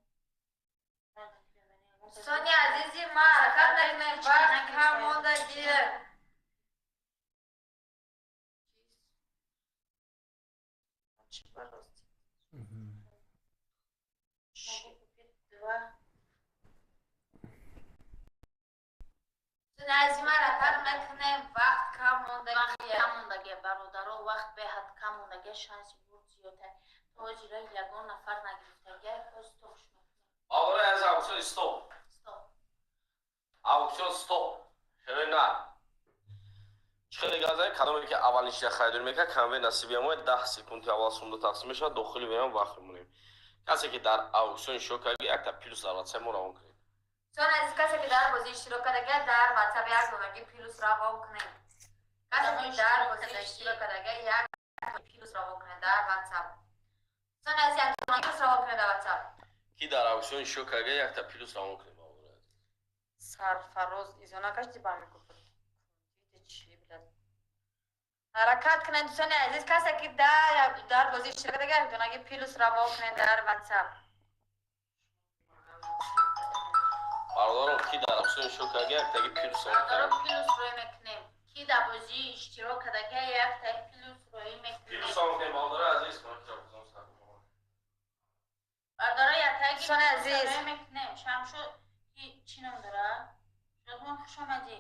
[SPEAKER 6] Дӯстони азизи ма, ҳаракат накунед, вақт кам мондагӣ.
[SPEAKER 7] Могу купить два.
[SPEAKER 6] Дӯстони азизи ма, ҳаракат накунед, вақт кам
[SPEAKER 7] Вақт
[SPEAKER 6] мондагӣ.
[SPEAKER 7] кам мондагия, бародаро, вақт беҳад кам мондагия, шанси бурд зиёда. То ҳозира ягон нафар нагирифтагия, ҳоз тош мекунем.
[SPEAKER 8] Бародарои азиз, аукцион стоп.
[SPEAKER 7] Стоп.
[SPEAKER 8] Аукцион стоп. Шерои нар. Чӣ хеле газае, кадоме ки аввалин чиза харидорӣ мекард, конверт насиби мо 10 секунди аввал сумда тақсим мешавад, дохили веам вақт мемонем. Касе ки дар аукцион иштирок кард, якта плюс дар WhatsApp мо равон кунед.
[SPEAKER 6] Дӯстони азиз, касе ки дар бозӣ иштирок кардага, дар WhatsApp як донаги плюс равон кунед. Касе ки дар бозӣ иштирок кардага, як плюс равон кунед дар WhatsApp. Дӯстони азиз, як донаги плюс равон кунед дар WhatsApp.
[SPEAKER 8] Ки дар аукцион иштирок карда, якта плюс равон кунед, бародарои азиз.
[SPEAKER 6] Сарфароз изона кашти ба микрофон. Чӣ билад? Ҳаракат кунед, дӯстони азиз, касе ки дар бозӣ иштирок кардага, як донаги плюс равон кунед дар WhatsApp.
[SPEAKER 8] Бародарон, ки дар аукцион иштирок карда, яктаги плюс равон
[SPEAKER 7] Бародаро,
[SPEAKER 8] кунед.
[SPEAKER 7] плюс рӯй мекунем. Ки дар бозӣ иштирок кардагия, якта плюс рӯй мекунем.
[SPEAKER 8] Плюс равон кунед, бародарои азиз. Мо ки ҷавобзон сар кунем.
[SPEAKER 7] Бародаро, яктаги
[SPEAKER 6] Дӯстони
[SPEAKER 7] плюс
[SPEAKER 6] азиз.
[SPEAKER 7] рӯй мекунем. Шамшо ки чӣ ном дора? Шодмон, хуш омадӣ.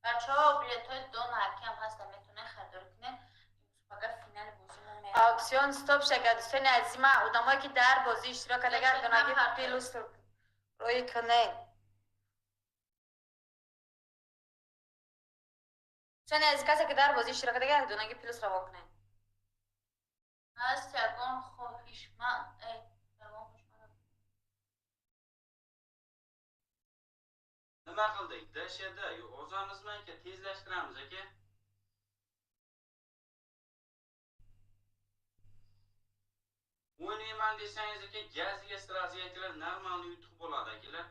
[SPEAKER 7] Бачаҳо, билетҳои дона ҳакиам ҳаста, метавонед харидорӣ кунед. Имрӯз финали бозӣ мо меравем.
[SPEAKER 6] Аукцион стоп шага, дӯстони азизи ма, одамое ки дар бозӣ иштирок кардага, як донаги плюс рӯй кунед. Дӯстони азиз, касе ки дар бозӣ иштирок кардага, як донаги плюс равон кунед.
[SPEAKER 7] Ҳаст ягон хоҳишманд? Ягон хоҳишманд?
[SPEAKER 9] Nima qildik? ДШД yozamizmi aka, tezlashtiramiz aka? O'ynayman desangiz aka, gaziga сразу akalar, нормальный yutuq bo'ladi akalar.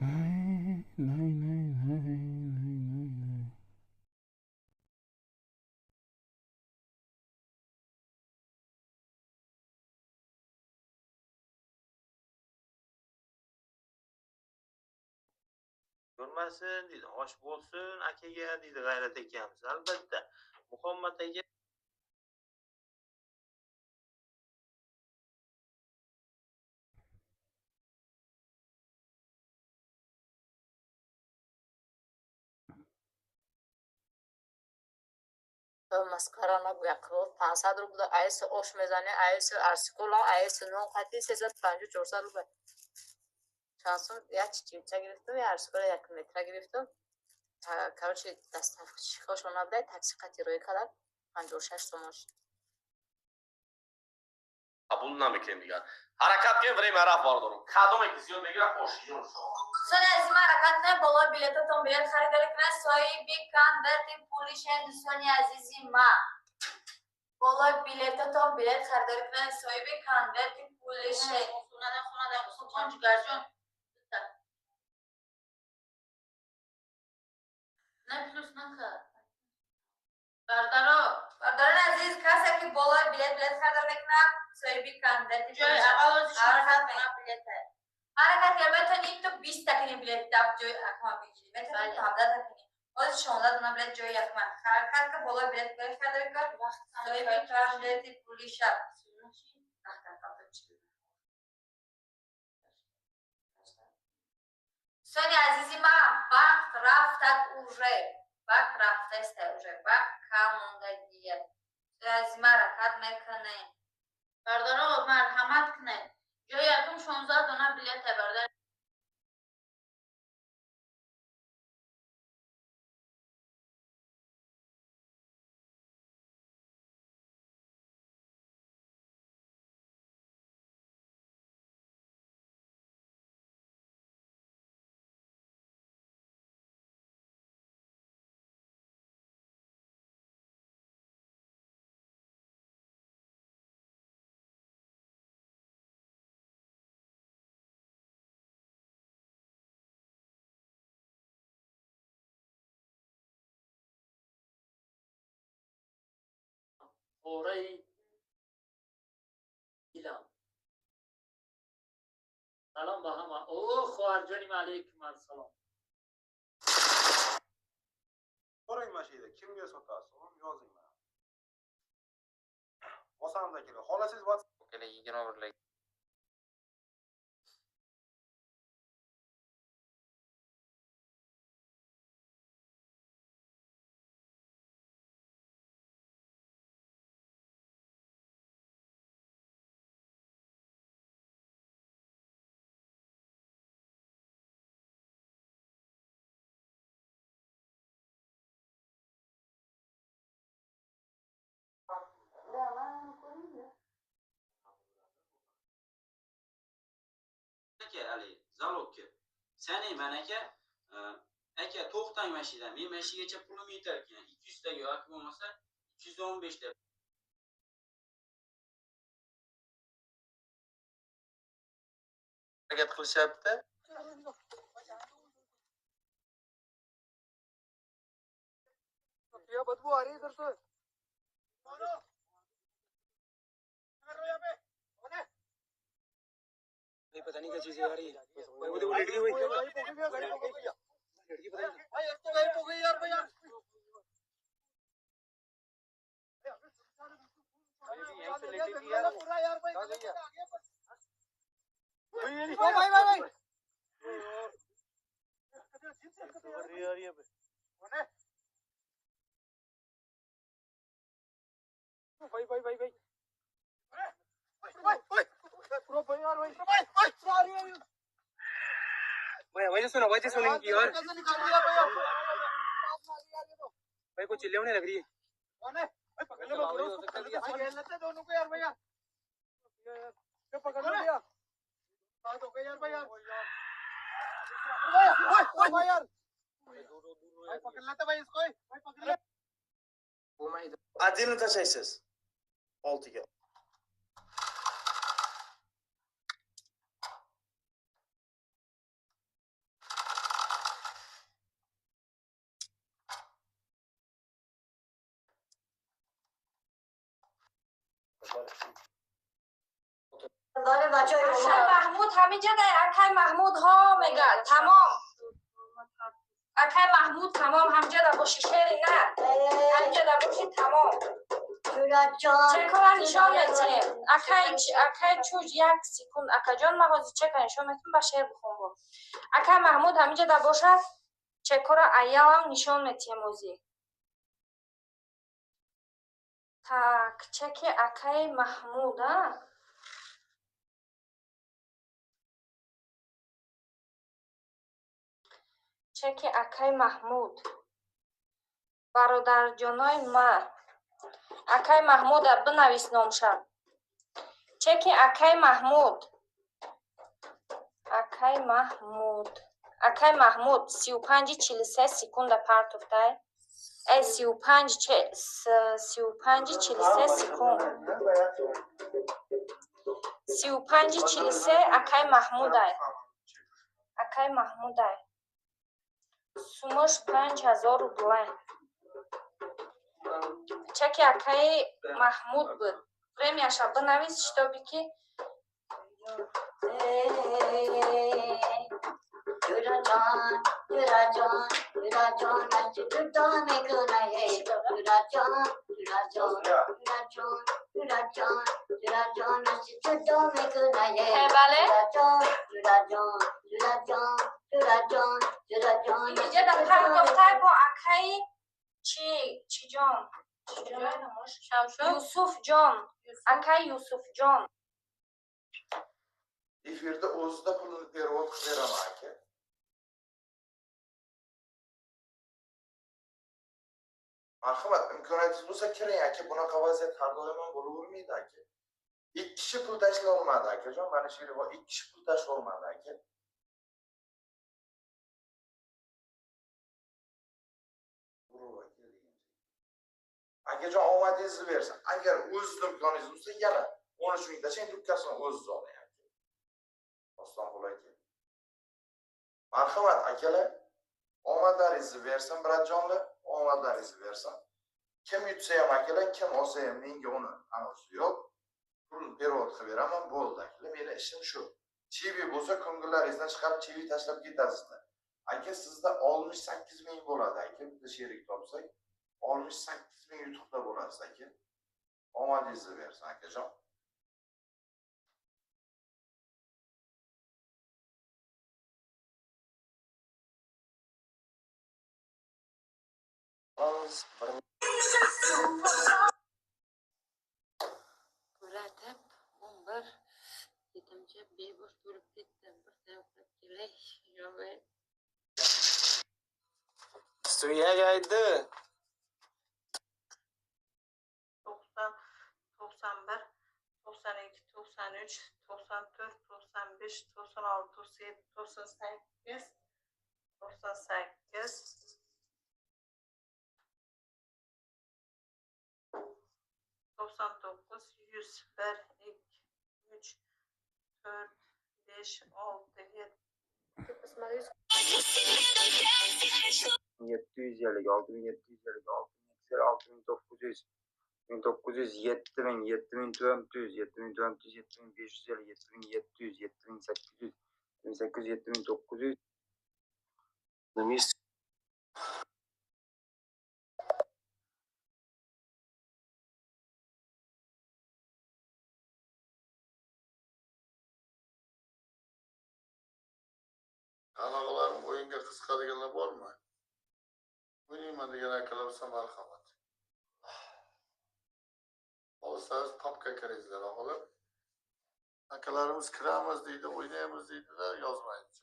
[SPEAKER 1] Най, най, най, най, най, най, най.
[SPEAKER 4] Ko'rmasin deydi, osh bo'lsin akaga deydi G'ayrat akamiz. Albatta, Muhammad aka.
[SPEAKER 10] Масқара нагӯя, қирол 500 рубл, айси ош мезанӣ, айси арсикола, айси нон қати 350, 400 рубл. Чанд сум як чимча гирифтум, як арсикола як метра гирифтум. Короче, доставщикошон набудай, такси қати рӯй кардам, 56 сомон шуд.
[SPEAKER 8] Қабул намекунем дигар. Ҳаракат кунем, время рафт, бародарон. Кадоме ки зиёд мегирад, ошиён шавад.
[SPEAKER 6] Дӯстони азизи ма, ҳаракат кунед, болои билетатон билет харидорӣ кунед, соҳиби конверти пулишен. Дӯстони азизи ма, болои билетатон билет харидорӣ кунед, соҳиби конверти пулишен.
[SPEAKER 7] Хонада, хонада, Субҳон ҷигарҷон. Бита. Не плюс накард. Бародаро,
[SPEAKER 6] Бародарони азиз, касе ки болои билет харидорӣ мекунад, соҳиби конверти
[SPEAKER 7] ҷои
[SPEAKER 6] пулишен.
[SPEAKER 7] аввал ози
[SPEAKER 6] Ҳаракат
[SPEAKER 7] 16
[SPEAKER 6] кунед.
[SPEAKER 7] дона билета.
[SPEAKER 6] Ҳаракат кунед, метавонӣ то 20 та кунӣ билет дар ҷои якма бигирӣ, метавонӣ то 17 та кунӣ. Ҳозир 16 дона билет ҷои якма. Ҳаракат кун, болои билет харидорӣ кун, соҳиби конверти пулиша. Сони азизи ма, вақт рафтад уже. Вақт рафтаеста уже. Вақт кам мондагия. Сони азизи ма, ҳаракат мекунем.
[SPEAKER 7] Бародаро, марҳамат кунед. Ҷои якум 16 дона билета, бародар.
[SPEAKER 11] Пораи дилам. Салом ба ҳама. О, хоҳарҷоним, алейкум ассалом.
[SPEAKER 12] So'rang, mana shu yerda kimga sotasiz, oğlum, yozing mana. Bosamiz, akalar. Xohlasangiz WhatsApp
[SPEAKER 13] Akalar, 21 lik.
[SPEAKER 9] Aka, haligi залог ga saning man aka, aka, to'xtang, mana shu yerdan men mana shu yergacha pulim yetar ekan, 200 taga yoki bo'lmasa 215 ta.
[SPEAKER 4] Harakat qilishyapti.
[SPEAKER 5] बदबू आ रही है इधर से।
[SPEAKER 14] नहीं, पता नहीं क्या चीज है यार ये। भाई, वो देखो, लेट गई भाई, लड़की, पता नहीं।
[SPEAKER 5] भाई, एक तो गायब हो गई यार, भैया। पूरा यार, भाई भाई भाई भाई। भाई भाई भाई भाई भाई भाई भाई यार, भाई भाई भाई।
[SPEAKER 14] भाई, आवाजें सुन, आवाजें सुन इनकी यार।
[SPEAKER 5] कैसे निकाल दिया भैया?
[SPEAKER 14] भाई, कुछ चिल्ले होने लग रही है।
[SPEAKER 5] कौन है भाई? पकड़ लो, पकड़ो उसको, पकड़ लिया भाई। खेल लेते दोनों को यार, भैया ये पकड़ लो भैया। बात हो गई यार, भाई यार, भाई भाई यार, भाई पकड़ लेते भाई इसको, भाई पकड़ ले।
[SPEAKER 4] Отдельно tashlaysiz. Oltiga.
[SPEAKER 6] Акай Маҳмуд ҳаминҷа дар, акай Маҳмуд ҳо мега, тамом. Акай Маҳмуд, тамом, ҳамҷа да боши, шери на. Ҳамҷа да боши, тамом. Чекора нишон метиҳем. Акай Чуҷ, як секунд, акаҷон, ма ҳозир чека нишон метиҳем, ба шер бихон бо. Акай Маҳмуд ҳаминҷа да бошад, чекора аялам нишон метиҳем ҳозир. Так, чеки акаи Маҳмуд, а? Чеки акаи Маҳмуд. Бародарҷонои ма. Акаи Маҳмуда бинавис номша. Чеки акаи Маҳмуд. Акаи Маҳмуд. Акаи Маҳмуд 35:43 секунда партофтай. Э, 35:43 секунд. 35:43 акаи Маҳмудай. Акаи Маҳмудай. Сумош 5000 рублай. Чеки акаи Маҳмуд буд. Время ша бинавис, чтобы ки
[SPEAKER 15] Jurajon, Jurajon, Jurajon, Jurajon, Jurajon, Jurajon, Jurajon, Jurajon, Jurajon,
[SPEAKER 6] Бале.
[SPEAKER 15] Jurajon, Jurajon, Jurajon, Ҷураҷон, Ҷураҷон.
[SPEAKER 6] Инҷа дар партофтай бо акаи чи чиҷон? Юсуфҷон, акаи Юсуфҷон.
[SPEAKER 12] Efirda o'zida pulini перевод qilib beraman aka. Marhamat, imkoniyatingiz bo'lsa kiring aka, bunaqa vaziyat har doim ham bo'lavermaydi aka. 2 kishi pul tashlay olmadi akajon, mana shu yerga 2 kishi pul tashlay olmadi aka. Akajon omadingizni bersin. Agar o'zizni imkoningiz bo'lsa, yana 13 ming tashlang, dukkasini o'zingiz oling aka. Ostonqul aka. Marhamat akalar, omadlaringizni bersin, birodjonlar, omadlaringizni bersin. Kim yutsa ham akalar, kim olsa ham menga uni anonsi yo'q. Pulni perevod qilib beraman, bo'ldi akalar. Meni ishim shu. Chivi bo'lsa ko'ngillaringizdan chiqarib chivi tashlab ketasizlar. Aka sizda 68 ming bo'ladi aka, bitta sherik topsak 68 ming yutuqda bo'lasiz aka. Omadingizni bersin akajon.
[SPEAKER 7] Ulatib 11 yetimcha bebosh bo'lib ketdim. Bir uxlab kelay. Yo'q.
[SPEAKER 14] Suyagaydi.
[SPEAKER 13] 90, 91, 92, 93, 94, 95, 96, 97, 98, 98, 99, 100, 1, 2, 3, 4, 5, 6, 7.
[SPEAKER 9] 750, 6750, 6900, 1900, 7000, 7400, 7400, 7550, 7700, 7800, 7800, 7900.
[SPEAKER 16] Anaqalarim o'yinga qiziqadiganlar bormi? O'ynayman degan akalar bo'lsa marhamat. Olsangiz papka kiringizlar og'alar. Akalarimiz kiramiz deydi, o'ynaymiz deydi-da, yozmaydi.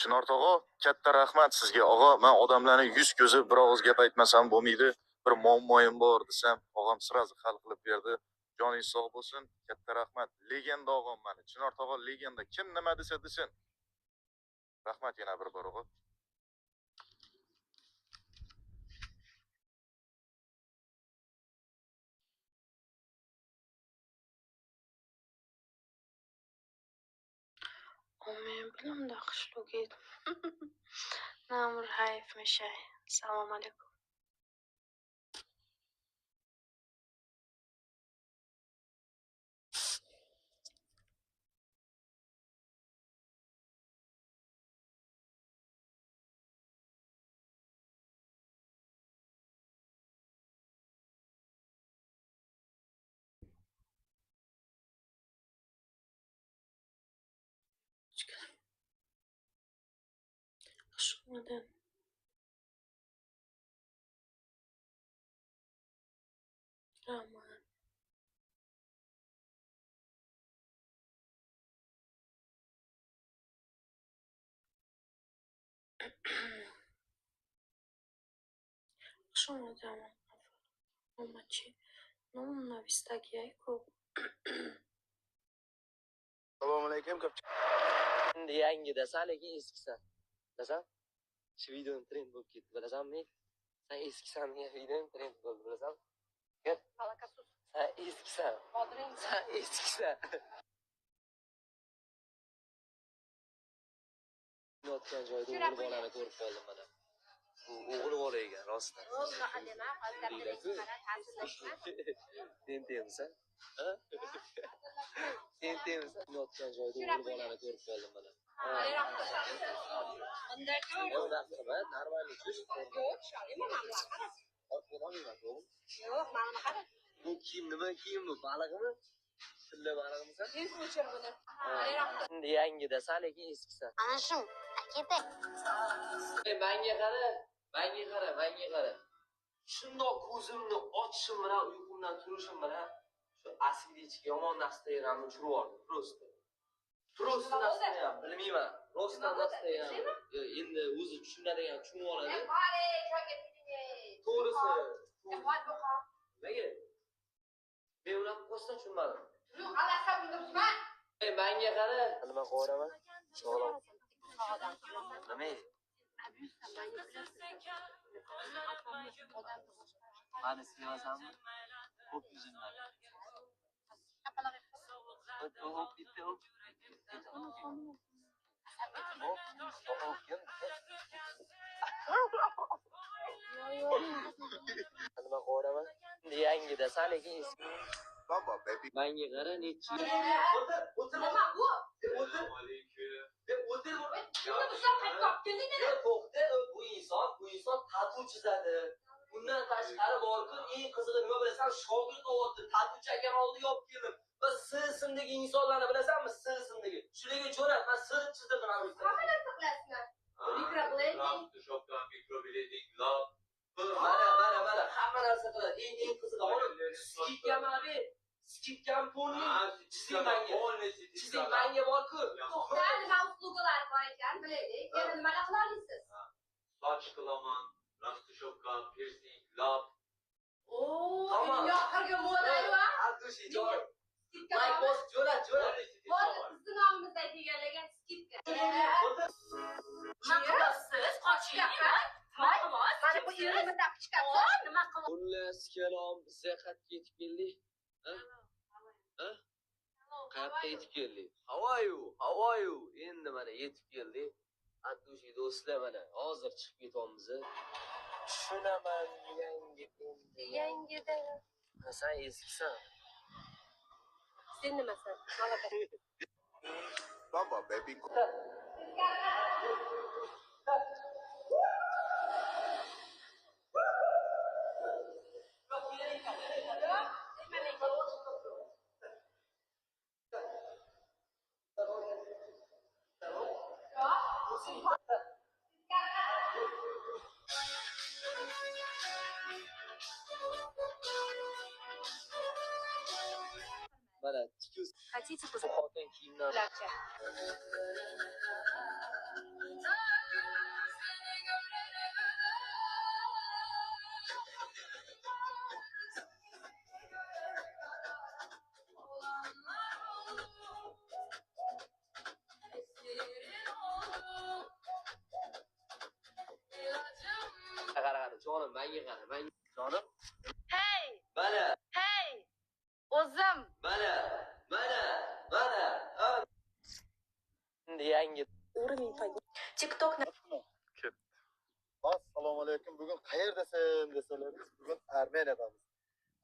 [SPEAKER 17] Chinor tog'a, katta rahmat sizga og'a. Men odamlarni yuz ko'zi bir og'iz gap aytmasam bo'lmaydi. Bir muammoyim bor desam, og'am sразу hal qilib berdi. Joningiz sog' bo'lsin. Katta rahmat. Legenda og'am mani. Chinor tog'a legenda. Kim nima desa desin. Rahmat yana bir bor og'a.
[SPEAKER 13] Men bilimda qishloqga Namur hayf mishay. Assalomu alaykum. Хуш омадед. Раҳмат. Хуш омадед, Омад чӣ? Номам навистагиай ку.
[SPEAKER 14] Assalomu alaykum. Endi yangi desa, lekin eskisan. Bilasan? Shu videom trend bo'lib ketdi, bilasanmi? Sen eskisan degan videom trend bo'ldi, bilasanmi? Gap. Sen eskisan. Sen eskisan. Yotgan joyda o'g'il bolani ko'rib qoldim mana. Bu o'g'il bola ekan, rostdan. Tentemsan? Ha? Tentemsan? Yotgan joyda o'g'il bolani ko'rib qoldim mana. Unaqa qilma, normalniy tush.
[SPEAKER 6] Yo'q, ishonmayman mana bularga qara.
[SPEAKER 14] Olmayman, to'g'rimi?
[SPEAKER 6] Yo'q, mana buni qara.
[SPEAKER 14] Bu kiyim nima kiyim bu? Balig'imi? Tilla balig'imisan?
[SPEAKER 6] Tez o'chir buni.
[SPEAKER 14] Endi yangidasan, lekin eskisan.
[SPEAKER 15] Ana shu, akada.
[SPEAKER 14] Manga qara, manga qara, manga qara. Shundoq ko'zimni ochishim bilan, uyqumdan turishim bilan shu asillichga yomon nastayanamni tushirib yubordi, просто. Просто nastayanam, bilmayman. Rostdan nastayanam. Endi o'zi tushunadigan tushunib oladi. To'g'risi. Nimaga? Men unaqa qo'shdan tushunmadim. Manga qara. Nima qilaman? Sog'lom. Nima? Mani sevasanmi? O'p yuzimdan. O'p, bitta o'p. O'p, o'p, nima qilaman? Endi yangidasan, lekin eski.
[SPEAKER 12] Baba baby.
[SPEAKER 14] Manga qara, nechi yil. O'tir, o'tir.
[SPEAKER 6] Nima bu?
[SPEAKER 14] O'tir. O'tir.
[SPEAKER 6] Buni
[SPEAKER 14] To'xta, bu inson tatu chizadi. Bundan tashqari borku, eng qizig'i nima bilasan, shogird o'tdi, tatuchi akam oldiga olib keldim. Va S ismdagi insonlarni bilasanmi? S ismdagi. Shularga jo'nat, men S chizdirdim ana bu.
[SPEAKER 6] Hamma narsa qilasizlar. Microblading,
[SPEAKER 4] Microblading, lab.
[SPEAKER 14] Mana, mana, mana, hamma narsa qiladi. Eng qizig'i, skidkam abi, skidkam polni chizing menga. Chizing menga borku.
[SPEAKER 6] To'xta, nima uslubalar bor ekan, bilaylik. Yana nimalar qila olasiz?
[SPEAKER 4] Soch qilaman, rastishopka, piercing, lab.
[SPEAKER 6] Oo, oxirgi moda-yu.
[SPEAKER 14] Abdushi, joy. Like bos, jo'nat, jo'nat.
[SPEAKER 6] Bo'ldi, bizni nomimizdan kelganlarga skidka. Nima qilasiz? Qoching. Mana bu yerimizda chiqasiz. Nima qilasiz?
[SPEAKER 14] Xullas kalom, biz qayerga yetib keldik? Ha? Qayerga yetib keldik? How are you? How are you? Endi mana yetib keldik. Abdushi do'stlar, mana hozir chiqib ketamiz. Tushunaman yangi endi.
[SPEAKER 6] Yangida.
[SPEAKER 14] Sen eskisan.
[SPEAKER 6] Sen nimasan? Malaka.
[SPEAKER 12] Baba baby.
[SPEAKER 14] Mana tikuv
[SPEAKER 6] Хотите
[SPEAKER 14] xotin kiyimdan.
[SPEAKER 6] Ularcha.
[SPEAKER 14] Qara, qara, jonim, menga qara, menga jonim.
[SPEAKER 6] Hey,
[SPEAKER 14] Mana,
[SPEAKER 6] hey. O'zim.
[SPEAKER 14] mana, mana, mana. Endi yangi
[SPEAKER 6] TikTok
[SPEAKER 16] Assalomu alaykum. Bugun qayerdasan desalaringiz, bugun Armeniyadamiz.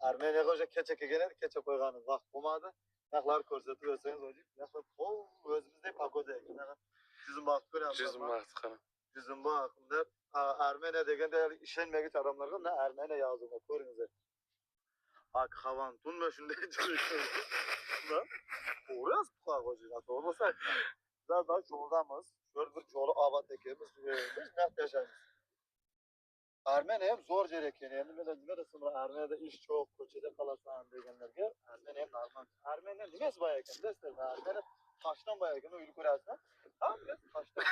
[SPEAKER 16] Armeniyaga o'sha kecha kelgan edik, kecha qo'yganimiz vaqt bo'lmadi. Narxlar ko'rsatib bersangiz, hojim, narxlar o'zimizdek pagoda ekan. Juzim boq ko'ryapmiz.
[SPEAKER 1] Juzim qara.
[SPEAKER 16] Juzim boq. Bunlar Armeniya deganda ishonmagich odamlarga bunlar Armeniya yozilgan, ko'ringizlar. Ak havan tunma shunday joyda. To'g'ri yozib qo'ygan, to'g'ri bo'lsa. Bizlar da yo'ldamiz. Shu bir yo'li obod ekan, biz bu yashaymiz. Armeniya ham zo'r yer ekan. Endi men nima desam, Armeniyada ish yo'q, ko'chada qolasan deganlarga Armeniya ham normal. Armeniya nimasi boy ekan, bilasizlar? Armeniya toshdan boy ekan, uyni ko'rasizlar. Hammasi toshdan.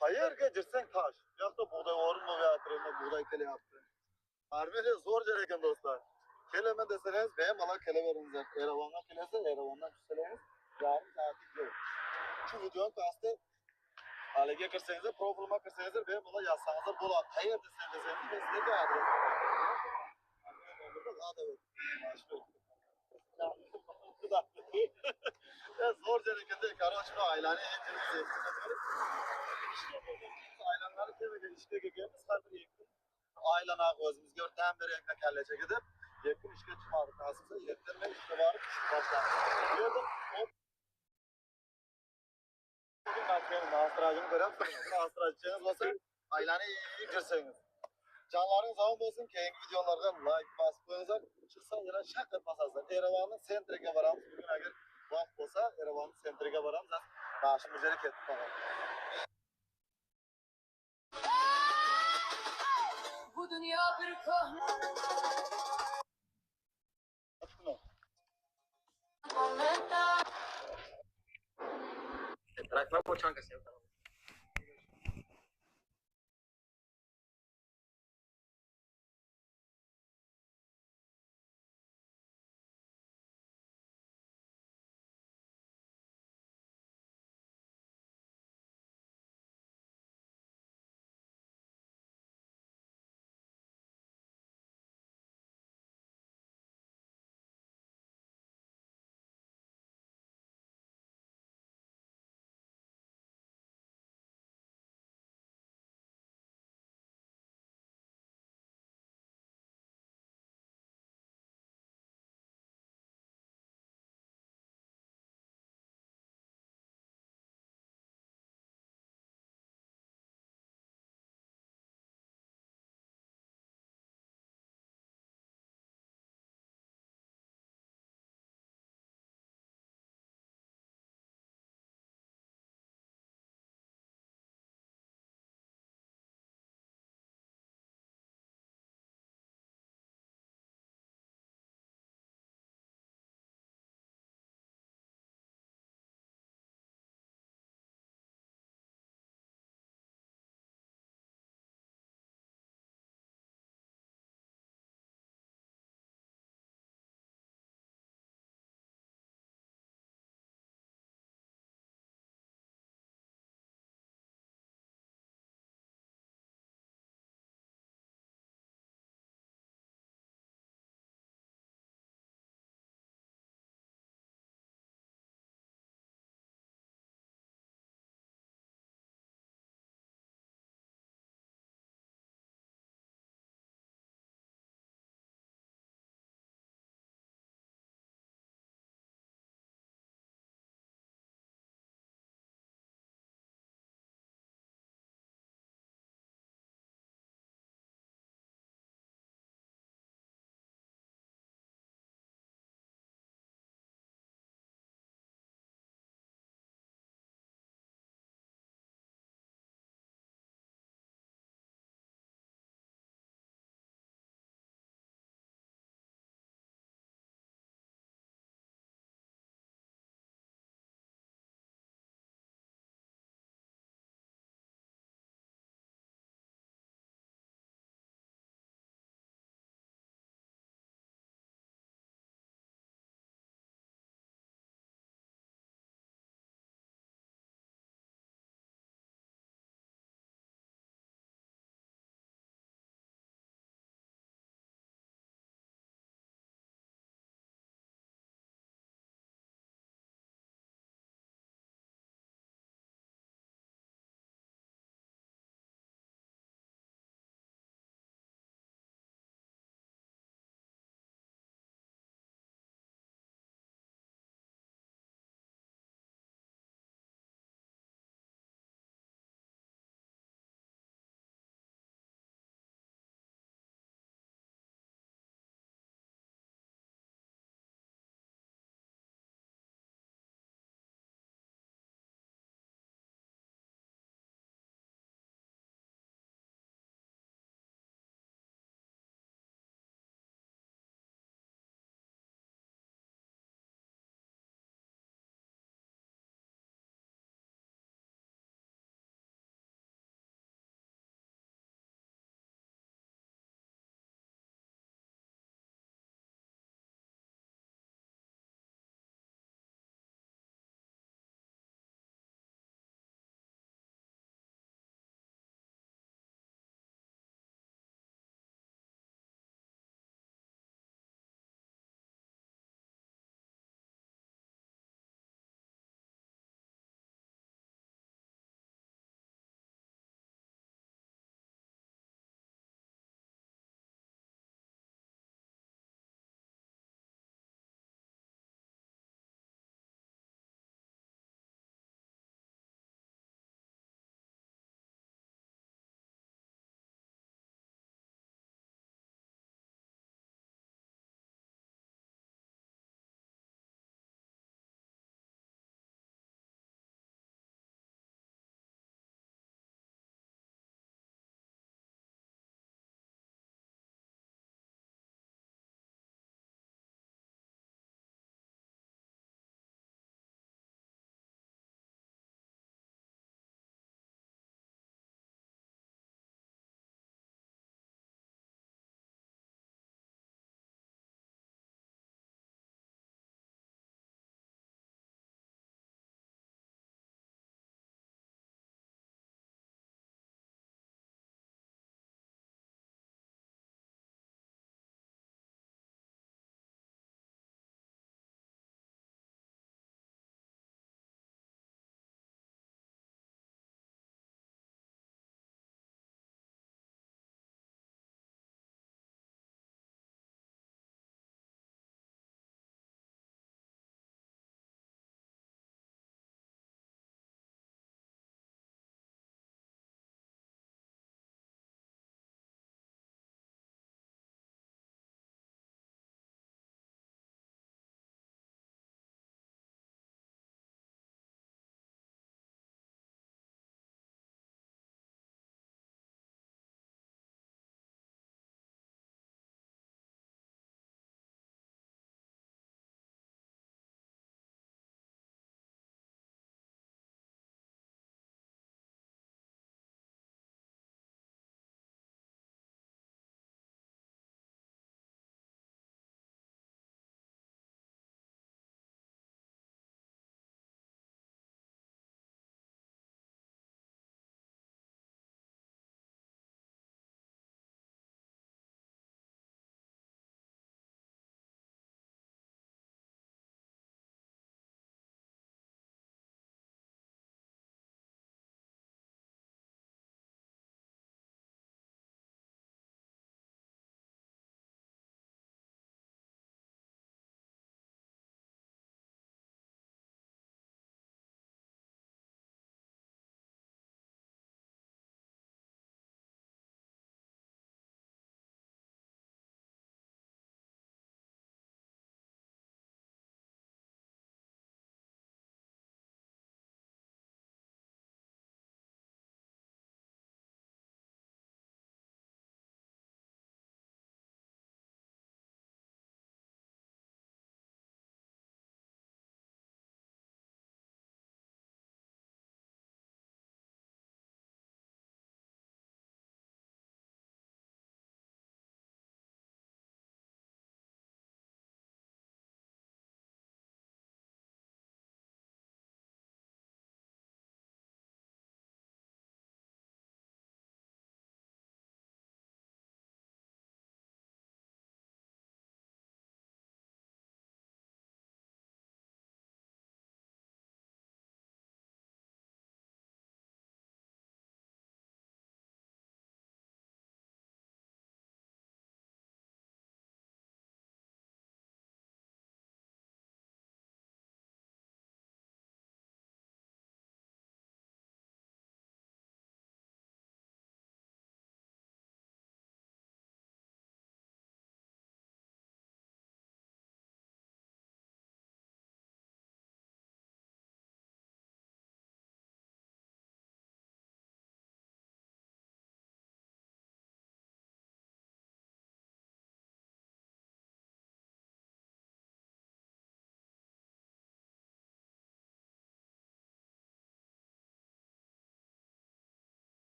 [SPEAKER 16] Qayerga girsang tosh. Bu yoqda bug'doy o'rin bo'lyapti, endi bug'doy kelyapti. Armeniya zo'r yer ekan do'stlar. Kelaman desangiz, bemalol kelaveringizlar. Eravondan kelasiz, Eravondan tushsangiz, yarim soatlik yo'l. Shu videoni pastda haliga kirsangizlar, profilimga kirsangizlar, bemalol yozsangizlar bo'ladi. Qayerda sen desangiz, men sizlarga adres. Zo'r yer ekanda, короче, aylanib. Ishga kelganmiz, aylanmali kemaga ishga kelganmiz. Har bir yakun aylanaq o'zimizga bir dam berayotgan kallachaga deb yakun ishga chiqmadik. Nasib bo'lsa, ertaman ishga borib ishni boshlaymiz. Bu yerda bugun nasrajini ko'ryapsizmi? Nasrajingiz bo'lsa, aylanib yursangiz. Jonlaringiz omon bo'lsin. Keyingi videolarga like bosib qo'yinglar. Chiqsa yana shaqat bosasizlar. Erevanning sentriga boramiz. Bugun agar vaqt bo'lsa, Erevanning sentriga boramiz. Mana shu yerga ketib qolamiz.
[SPEAKER 18] Bu dünya bir köhne.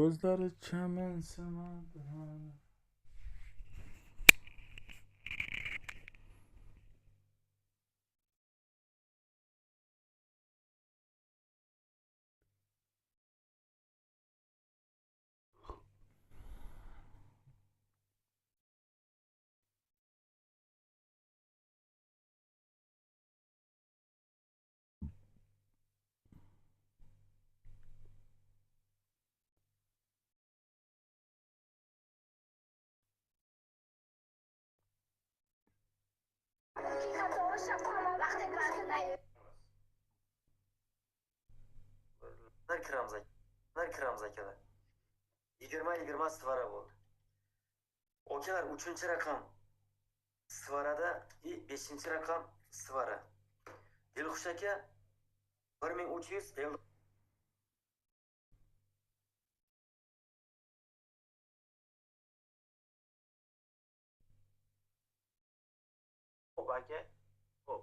[SPEAKER 1] O'zlaricha mensimadi.
[SPEAKER 14] Bir kiramiz, bir kiramiz akalar. 20-20 svara bo'ldi. Okalar, 3-raqam svarada и 5-raqam svara. Dilxush aka 1300.
[SPEAKER 4] Xo'p aka, xo'p.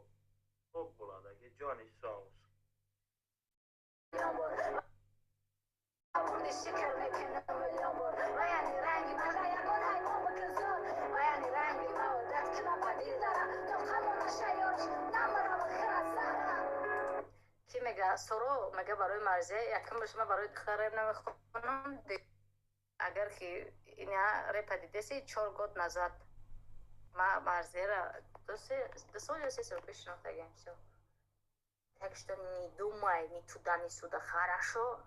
[SPEAKER 4] Xo'p bo'ladi aka, joningiz sog' bo'lsin.
[SPEAKER 10] Ки мега соро мега барои Марзия, якум бор шума барои духтар реп намехонам. Агар ки ина репа дидеси, 4 год назад ма Марзияра 2 сол ё 3 сол пеш шинохтагиам. Всё. Так что не думай ни туда, ни сюда, хорошо?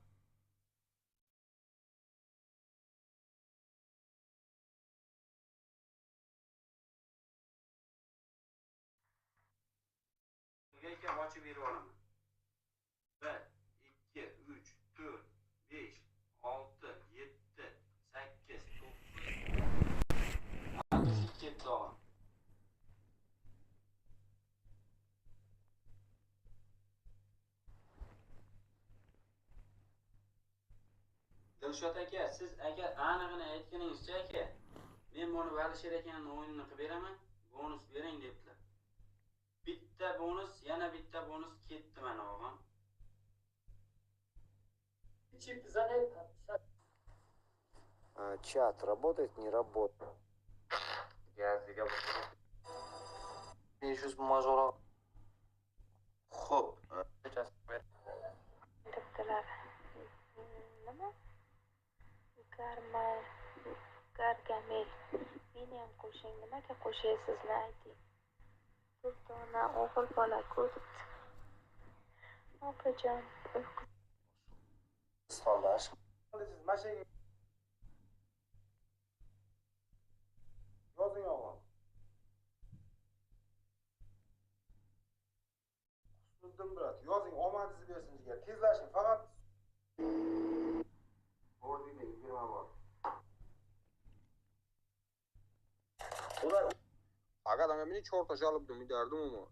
[SPEAKER 9] Aka ochib berib olaman. 1 2 3 4 5 6 7 8 9 62 og'am. Dilshod aka, siz agar anig'ini aytganingizcha aka, men buni Alisher akaning o'yinini qilib beraman, bonus bering debdilar. Bitta bonus, yana bitta bonus ketdi mana og'am.
[SPEAKER 14] Чат работает, не работает.
[SPEAKER 8] 500 мажора. Xo'p.
[SPEAKER 19] Debdilar. Nima? Gargamel. Meniyam qo'shing, nimaga qo'shaysizni ayting. Durdona o'g'il bola-ku debdi. Opajon, uyqu.
[SPEAKER 5] Yozing og'am. Husniddin brat, yozing, omadingizni bersin jigar. Tezlashing, faqat
[SPEAKER 4] O'rnida 20 bor.
[SPEAKER 8] Ular Агар мебинӣ, чорта жалоб мидардум мо.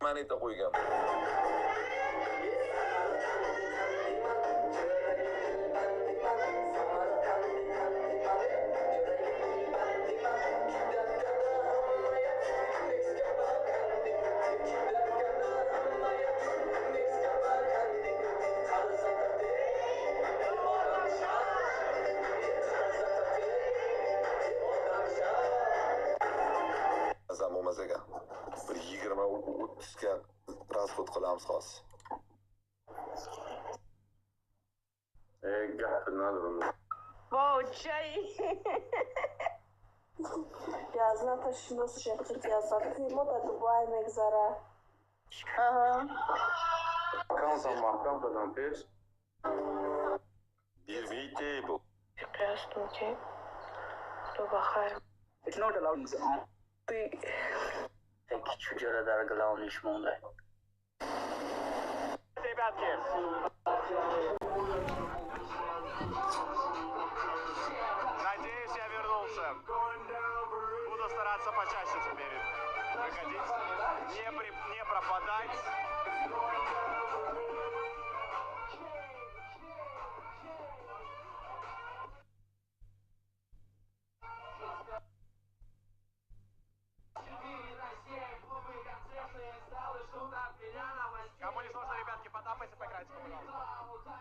[SPEAKER 12] Moneta qo'yganman. Bir 20-30 ga расход qilamiz hozir.
[SPEAKER 8] Гап надорам.
[SPEAKER 20] Бочаи.
[SPEAKER 19] Язната шиносше хит язната. Мо да Дубай мегзара.
[SPEAKER 20] Аҳа.
[SPEAKER 8] Аккаунтам маҳкам кардам пеш. Table.
[SPEAKER 19] Здравствуйте. Худо бахайр.
[SPEAKER 11] It's not allowed.
[SPEAKER 20] Ты
[SPEAKER 11] Таки чуҷора дар главниш монда.
[SPEAKER 5] Ребятки. Надеюсь, я вернулся. Буду стараться почаще теперь выходить. Не пропадать. Кому не сложно, ребятки, потапайте по экранчику, пожалуйста.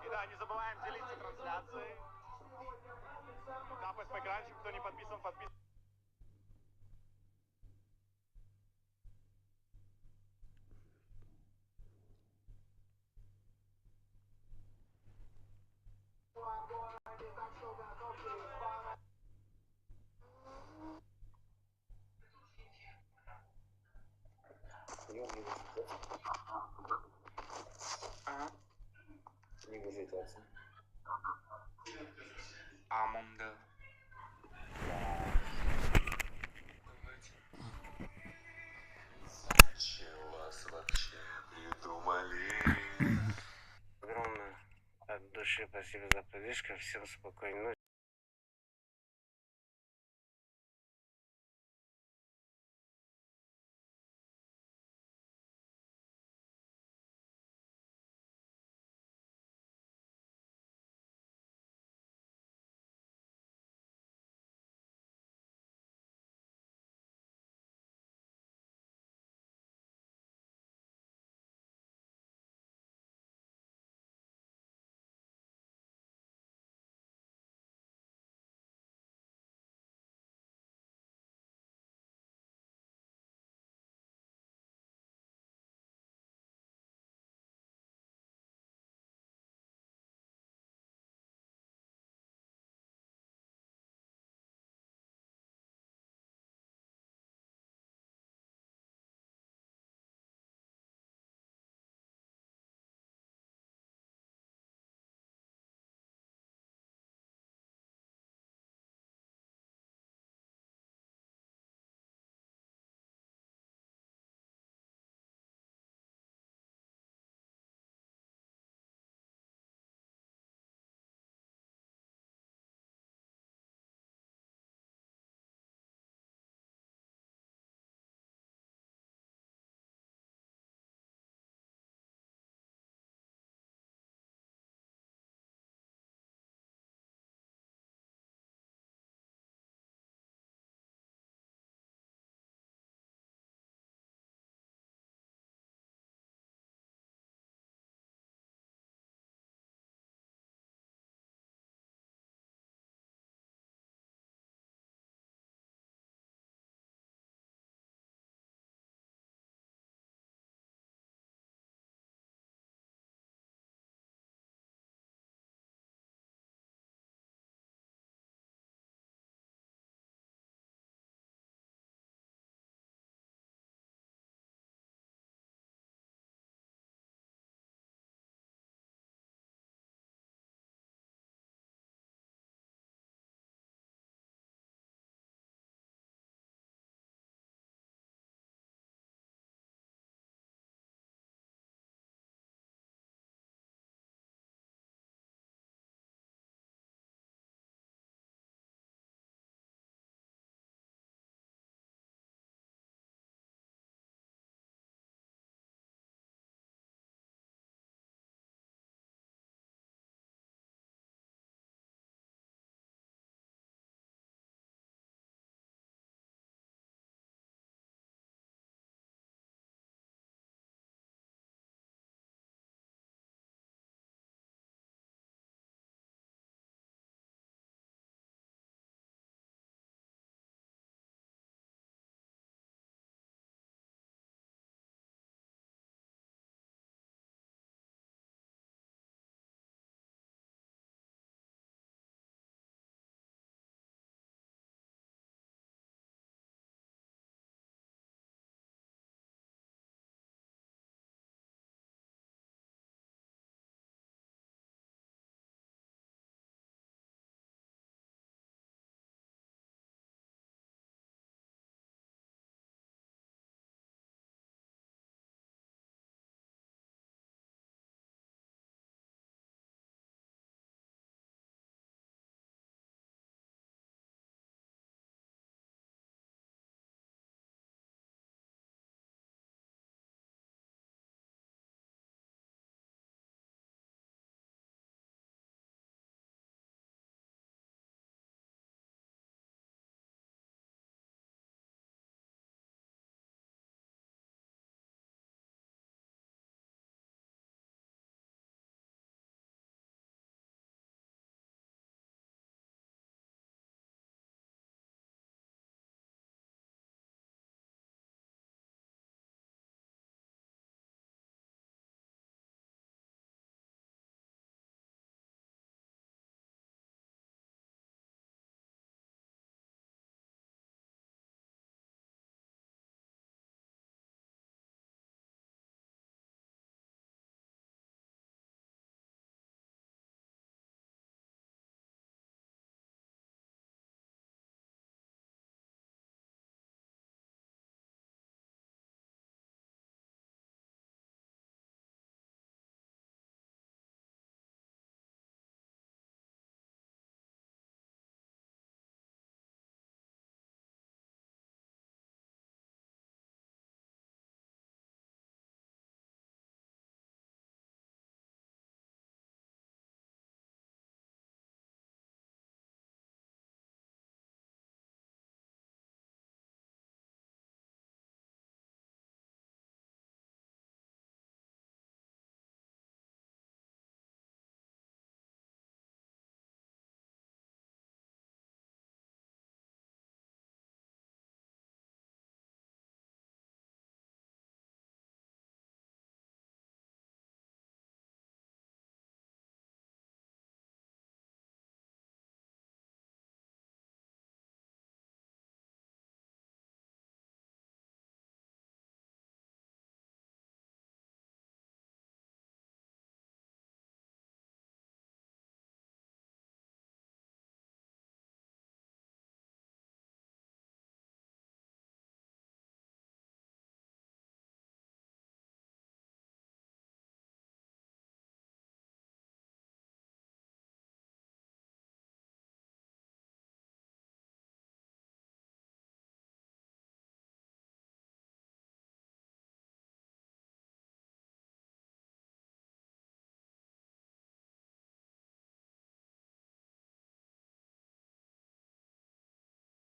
[SPEAKER 5] И да, не забываем делиться трансляцией. Тапать по экранчику, кто не подписан, подписывайтесь.
[SPEAKER 21] Амонда.
[SPEAKER 8] Зачем вас вообще придумали?
[SPEAKER 22] Огромное от души спасибо за поддержку. Всем спокойной ночи.